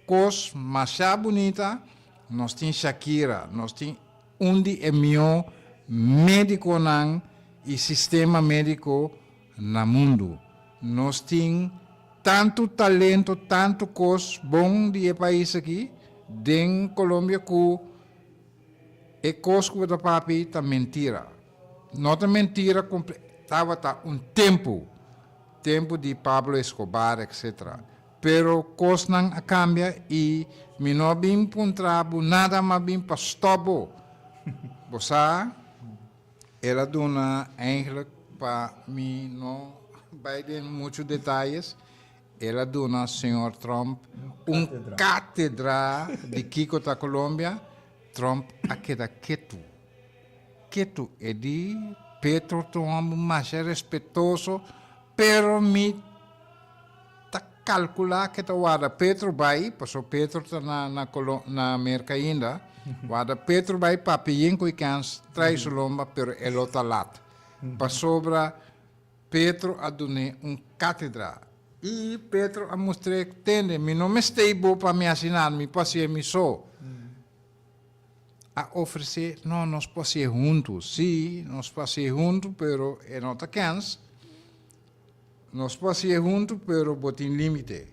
kos mashá bunita. Nos tin Shakira, nos tin un di e mihó médikonan i sistema médiko na mundu. Nos tin tantu talento, tantu kos bon di e pais aki den Colombia ku e kos ku bo ta papia ta mentira. No ta mentira komple, tabata un tempu, tempu di Pablo Escobar etc. Pero kosnan a kambia i mi no a bin puntra bo nada, m'a bin pa stòp bo. Bo sa? El a duna eigenlijk pa mi no bai den mucho detayes, el a duna señor Trump un catedra di kico ta Colombia, Trump a keda ketu, ketu, e di Petro ta un homber masha respetoso, pero mi ta calcula ke ta warda Petro bai, paso Petro ta na na Colo na Merca ainda, warda Petro bai papia yen cu e kens trae su lomba pero e lo ta lat, pasobra Petro a dun'é un catedra y Petro a mustr'é, tende mi no mester bo pa mi haci nada, mi por hacié mi so. A ofrecé, no, nos por hacié hunto, si, nos por hacié hunto pero e no ta kens. Nos por hasié huntu pero bo tin límite.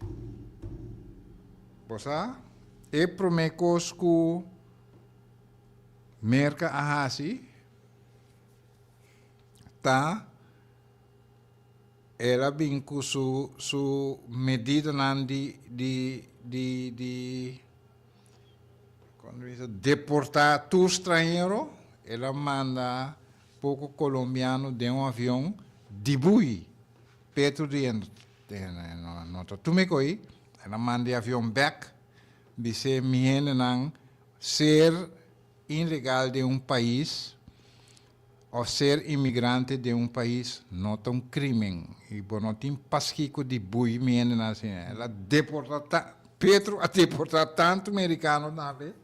Bo sa? E promé kos ku Merka a hasi ta el a bin ku su su medidanan di di di di kon ta bisa deportá tur stranhero. El a manda Poko kolombiano den un avion di bui. Petro di no ta tume ko'i. El a manda e avion bek, bis'é mi hendenan ser ilegal den un pais of ser inmigrante den un pais no ta un krimen i bo no tin paskiko di bui mi hendenan asina. El a deporta Petro a deporta tantu merikano tambe.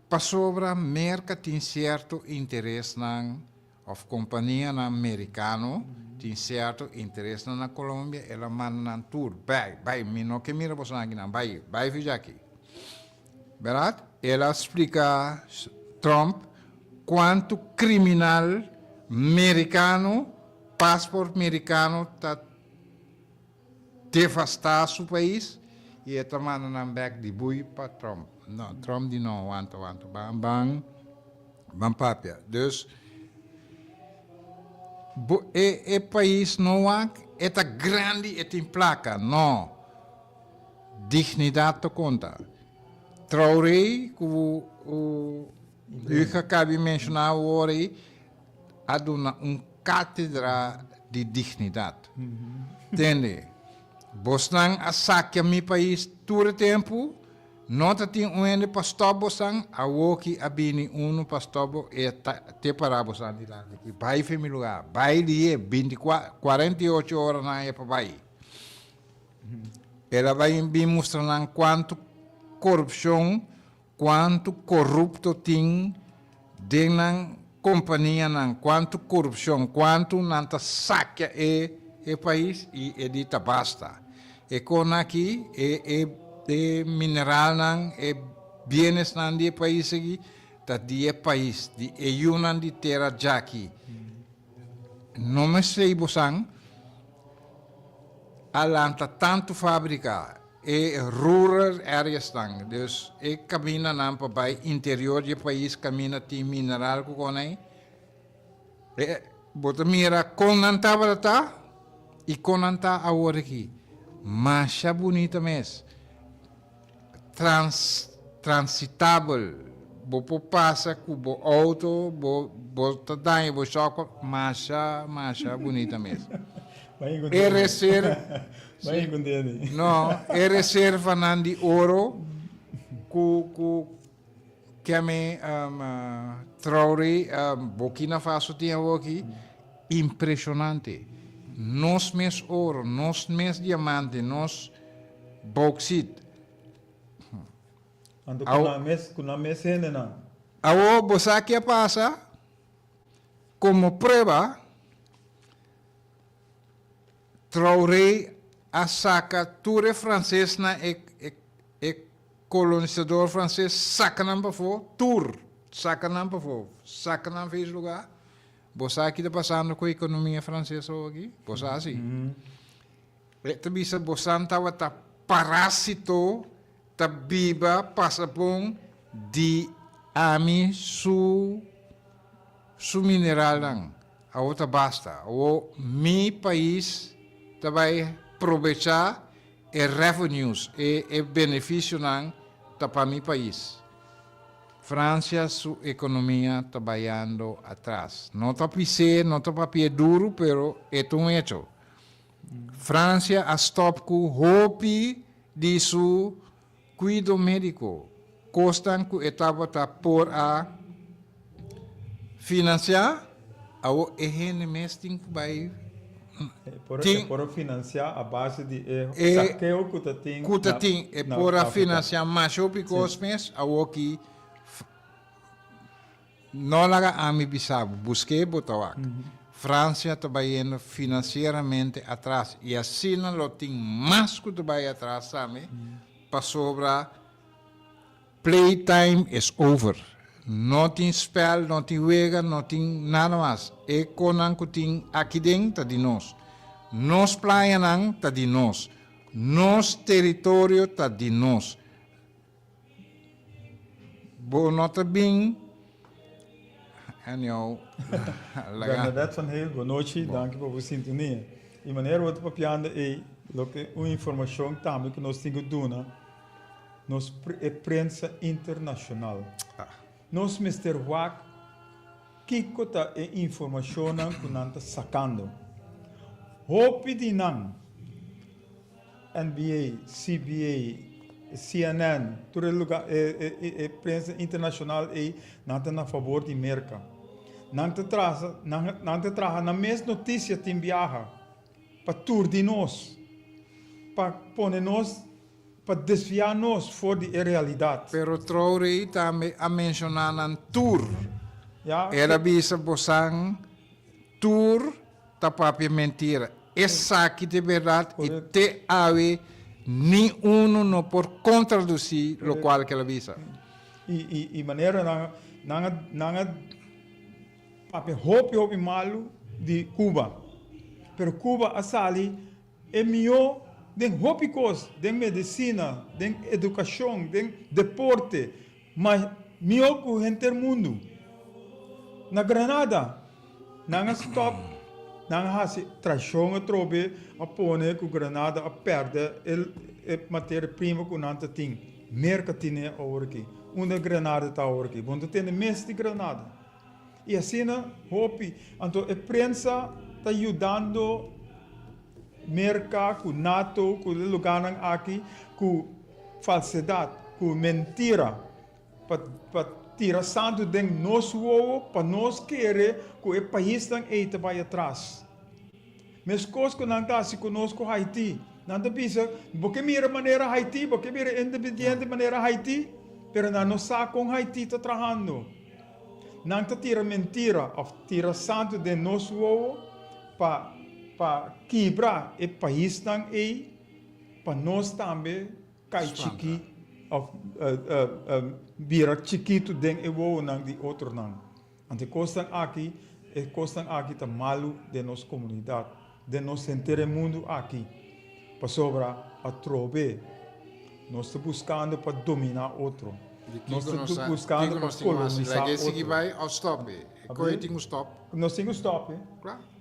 Pasobra Merca tin cierto interesnan of companianan mericano tin cierto interesnan na Colombia, el a manda nan tur, bay, bay, mi no ke mira bosonan akinan, bay, bay for djaki. Berdad? El a splica Trump cuanto criminal mericano, paspoort mericano ta devastá su pais y e ta manda nan bek di bui pa Trump. No, Trump di no, wanta, wanta, ban, ban, ban papia. Dus, bo, e, e pais no wak, e ta grandi, e tin placa. No, dignidad ta conta. Traoré, cu u, u a cabi menciona awor ei, a duna un cátedra di dignidad. Tende, bosnan a sakia mi pais tur e tempu, No ta tin un hende pa stop bosan, awoki a bini unu pa stop bo, e ta te para bosan dilanti aki. Bai fe mi lugar, bai lihe, bintikua, 48 ora nan e pa bai. El a bai bin mustra nan kuantu korupshon, kuantu korupto tin den nan kompanianan, kuantu korupshon, kuantu nan ta sakia e e pais i e di ta basta. E kon aki, e e e mineralnan, e bienesnan di e pais aki ta di e pais, di e yunan di tera djaki. No mester bosan a lanta tantu fabrika e rural areasnan, dus e kamindanan pa bai interior di e pais kaminda tin mineral ku kon ei, e bo ta mira kon nan tabata ta i kon nan ta awor aki. Masha bunita mes. Trans transitabel, bo por pasa ku bo outo, bo bo ta daña bo shòkò, masha masha bunita mes. E reser no, e reservanan di oro ku ku keme Traoré Burkina Faso tin awoki, impreshonante. Nos mes oro, nos mes diamante, nos Bauxit. Anto ku nan mes, ku nan mes hendenan. Awor bo sa ke a pasa? Komo prueba, Traoré a saka tur e fransesnan, e e e kolonisador franses, saka nan pafó, tur, saka nan pafó, saka nan fees lugá. Bo sa ki ta pasando ku ekonomia franses awor aki? Bo sa si? E ta bisa bosan tabata parásito ta biba pasa bon di ami su su mineralnan. Awor ta basta. Awor mi pais ta bai probecha e revenues, e e beneficionan ta pa mi pais. Francia su economia ta bayando atras. No ta pis'é, no ta papi'é duru, pero e ta un hecho. Francia a stop cu hopi di su cuido medico, cosnan cu e tabata por a financia, awor e hende mes tin cu bay tin. E por a financia a base di e sakeo cu ta tin. Cu ta tin, e por a financia masha hopi cos mes, awor ki No laga ami bisa bo, busk'é bo ta wak. Francia ta bayendo financieramente atras y asina lo tin mas cu ta bay atras tambe pasobra playtime is over. No tin spel, no tin wega, no tin nada mas. E conan cu tin aki den ta di nos. Nos playanan ta di nos. Nos teritorio ta di nos. Bo no ta bin anyhow laga. Bernadette van Heel, bon nochi, danki pa bo sintonia. I manera bo ta papiando ei, loke un informashon tambe ku nos tin ku duna nos e prensa internashonal. Nos mester wak kiko ta e informashonnan ku nan ta sakando. Hopi di nan. NBA, CBA, CNN, tur e luga, e, e, e prensa internacional ei, nan ta na favor di Merca. Nan ta traha, nan, nan ta traha nan mes noticia tin biaha pa turdi nos, pa pone nos, pa desvia nos for di e realidad. Pero Traoré tambe a menciona nan tur. Ya. El a bisa bosan tur ta papia mentira. Esaki ta e berdad y te awe ni uno no por contraduci locual ke el a bisa. Y manera nan nan a nan a papia hopi hopi malu di Cuba. Pero Cuba a sali e mihó den hopi kos, den medicina, den educacion, den deporte, ma mihó ku henter mundu. Na Granada nan a stop, nan a hasi traishon atrobe, a pone ku Granada a pèrdè e materia prima ku nan ta tin. Merka tine awor aki. Unda Granada ta awor aki? Bo no ta tende mes di Granada. I asina hopi. Anto e prensa ta yudando Merka ku nato ku e lugánan aki ku falsedat. ku mentira pa pa tira santu den nos wowo pa nos kere ku e paisnan ei ta bai atras. Meskos ku nan ta hasi ku nos ku Haiti. Nan ta bisa, bo ke mira manera Haiti, bo ke bira independiente manera Haiti, pero nan no sa kon Haiti ta trahando. Nan ta tira mentira of tira santu den nos wowo pa pa kibra e paisnan ei pa nos tambe kai chikí of bira chikitu den e wowonan di otronan. Anto e kosnan aki, e kosnan aki ta malu den nos komunidat, den nos henter e mundu aki, pasobra atrobe nos ta buskando pa dominá otro, nos ta buskando pa kolonisá otro. Nos tin ku stòp e.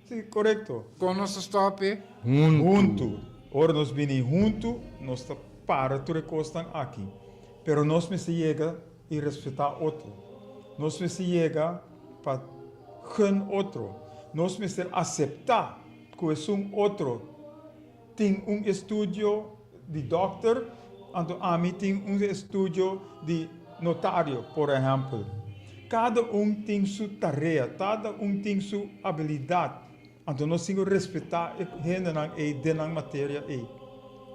Si, korekto. Kon nos ta stòp e? Huntu. Ora nos bini huntu, nos ta para tur e kosnan aki. Pero nos mester yega i respetá otro. Nos mester yega pa gun otro. Nos mester aseptá ku esun otro tin un estudio di dòkter, anto ami tin un estudio di notario, por ehèmpel. Kada un tin su tarea, kada un tin su abilidat, anto nos tin ku respetá e hendenan ei den nan materia ei.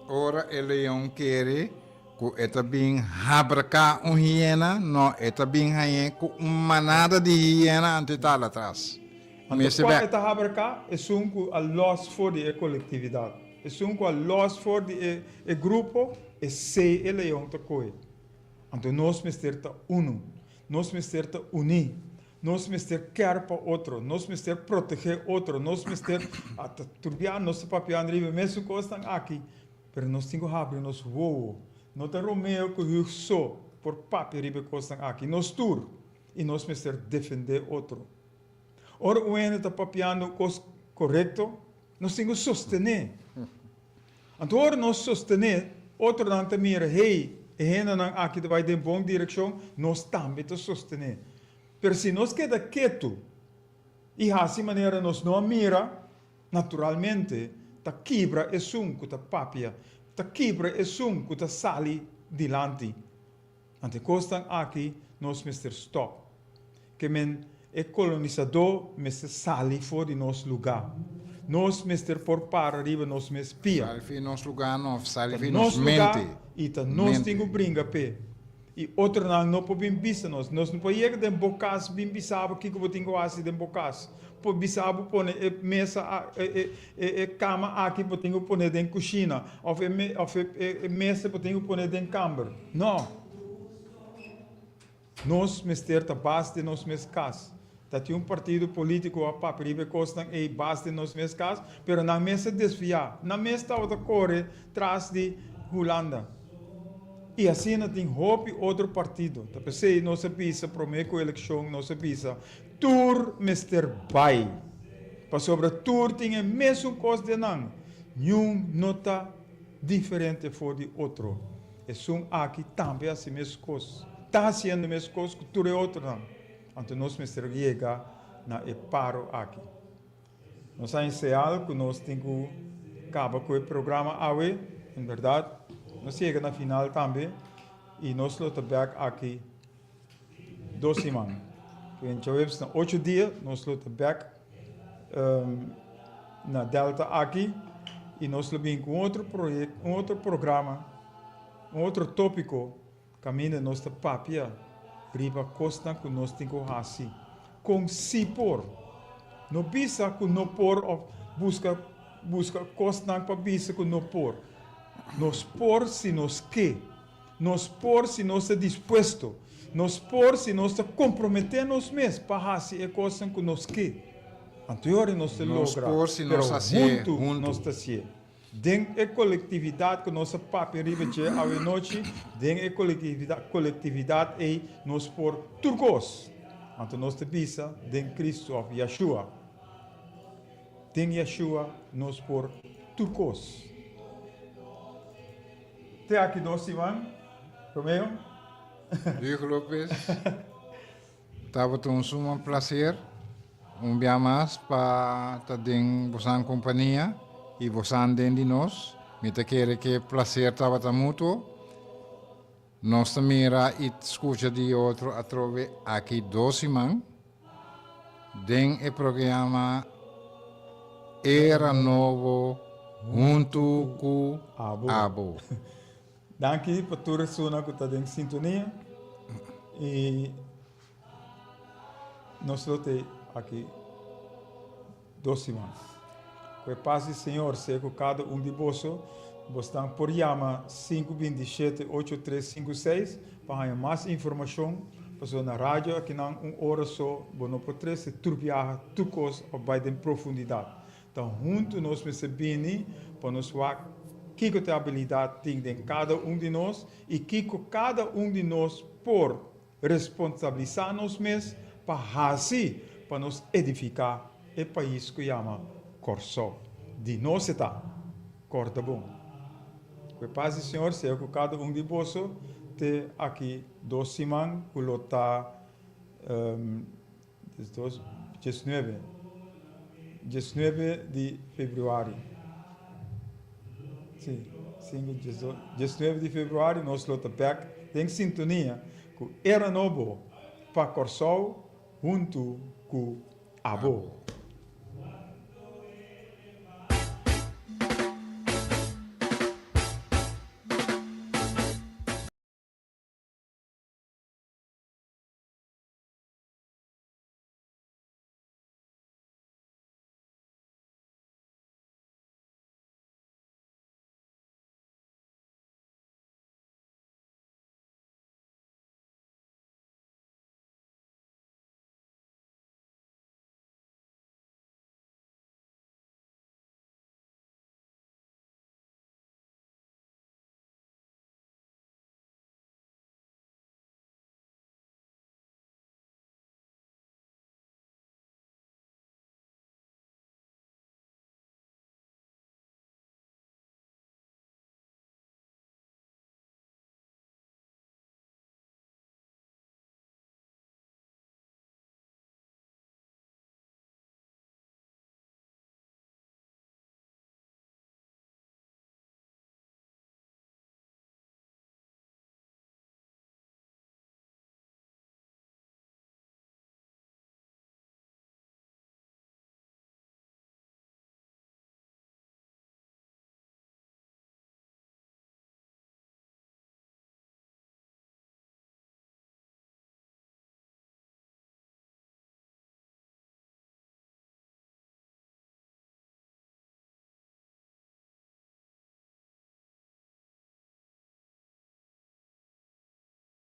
Ora e leon kere Ku e ta bin habraká un hiena? No, e ta bin hañ'é ku un manada di hiena anto e ta hala atras. Anto Mester kua bek. e ta habraká? Esun ku a lòs for di e kolektividat. Esun ku a lòs for di e e grupo, esei e leon ta kohe. Anto nos mester ta unu. Nos mester ta uní. Nos mester kèr pa otro. Nos mester protegé otro. Nos mester a ta turbiá nos ta papiando riba e mesun kosnan aki. Pero nos tin ku habri nos wowo. No ta Romeo ku Hugh so por papia riba e kosnan aki. Nos tur. I nos mester defendé otro. Ora un hende ta papiando un kos korekto, nos tin ku sostené. Anto ora nos sostené, otronan ta mira, hey, e hendenan aki ta bai den bon direkshon, nos tambe ta sostené. Pero si nos keda ketu i hasi manera nos no a mira, Naturalmente, ta kibra esun ku ta papia, ta kibra esun ku ta sali dilanti. Ante kosnan aki nos mester stòp. Ke men e kolonisadó mester sali for di nos lugá. Nos mester por para riba nos mes pia. Sali fi nos lugá no, sali Ta fi nos nos lugá mente. i ta nos tin ku Mente. bringa p'e. I otronan no por bin bisa nos. Nos no por yega den bo kas bin bisa bo kiko bo tin ku hasi den bo kas. Por bisa bo pone e mesa e e kama aki bo tin ku pone den kushina òf e òf e mesa bo tin ku pone den kamber. No! Nos mester ta bas den nos mes kas. Ta tin un partido polítiko a papia riba e kosnan ei bas den nos mes kas, pero nan mes a desviá. Nan mes tabata kore tras di Hulanda. I asina tin hopi otro partido. Ta p'esei nos a bisa promé ku elekshon nos a bisa tur mester bai. Pasobra tur tin e mesun kos den nan. Niun no ta diferente for di otro. Esun aki tambe hasi mes kos. Ta hasiendo mes kos ku tur e otronan. Anto nos mester yega na e paro aki. Nos a enseal ku nos tin ku kaba ku e programa awe. En bèrdat, nos yega na final tambe i nos lo ta bèk aki dos siman. Ku en djaweps na ocho dia nos lo ta bèk na Delta aki i nos lo bin ku un otro proyekto, un otro programa, un otro tópiko. Kaminda nos ta papia riba kosnan ku nos tin ku hasi. Kon si por? No bisa ku no por òf buska buska kosnan pa bisa ku no por. Nos por si nos ke. Nos por si nos ta dispuesto. Nos por si nos ta komprometé nos mes pa hasi e kosnan ku nos ke. Anto e ora nos ta Nos logra, por si pero nos hasié huntu huntu. nos ta hasié. Den e kolektividat ku nos a papia riba dje awenochi, den e kolektividat ei nos por tur kos. Anto nos ta bisa den Kristu òf Yashua. Den Yashua nos por tur kos. Te aki dos siman, Romeo. Hugo Lopez. Tabata un suma placer un bia mas pa ta den bosan compania y bosan den di nos. Mi ta kere ke placer tabata mutuo. Nos ta mira i skucha di otro atrobe aki dos siman den e programa Era Nobo huntu ku Abo. Danki pa tur esunnan ku ta den sintonia i nos lo te aki dos siman. Ku e pas di Señor sea ku kada un di boso. Bosnan por yama 527 8356 pa haña mas informashon, pasobra na radio akinan un ora so bo no por trese tur biaha tur kos òf bai den profundidat. Ta huntu nos mester bini pa nos wak kiko ta e abilidat tin den kada un di nos i kiko kada un di nos por responsabilisá nos mes pa hasi pa nos edifiká e pais ku yama Kòrsou. Di nos e ta. Kòrda bon. Ku e pas di Señor sea ku kada un di boso te aki dos siman ku lo ta 19, 19 di februari. Sí, 5, 19 di februari nos lo ta bek den sintonia ku Era Nobo pa Kòrsou huntu ku abo.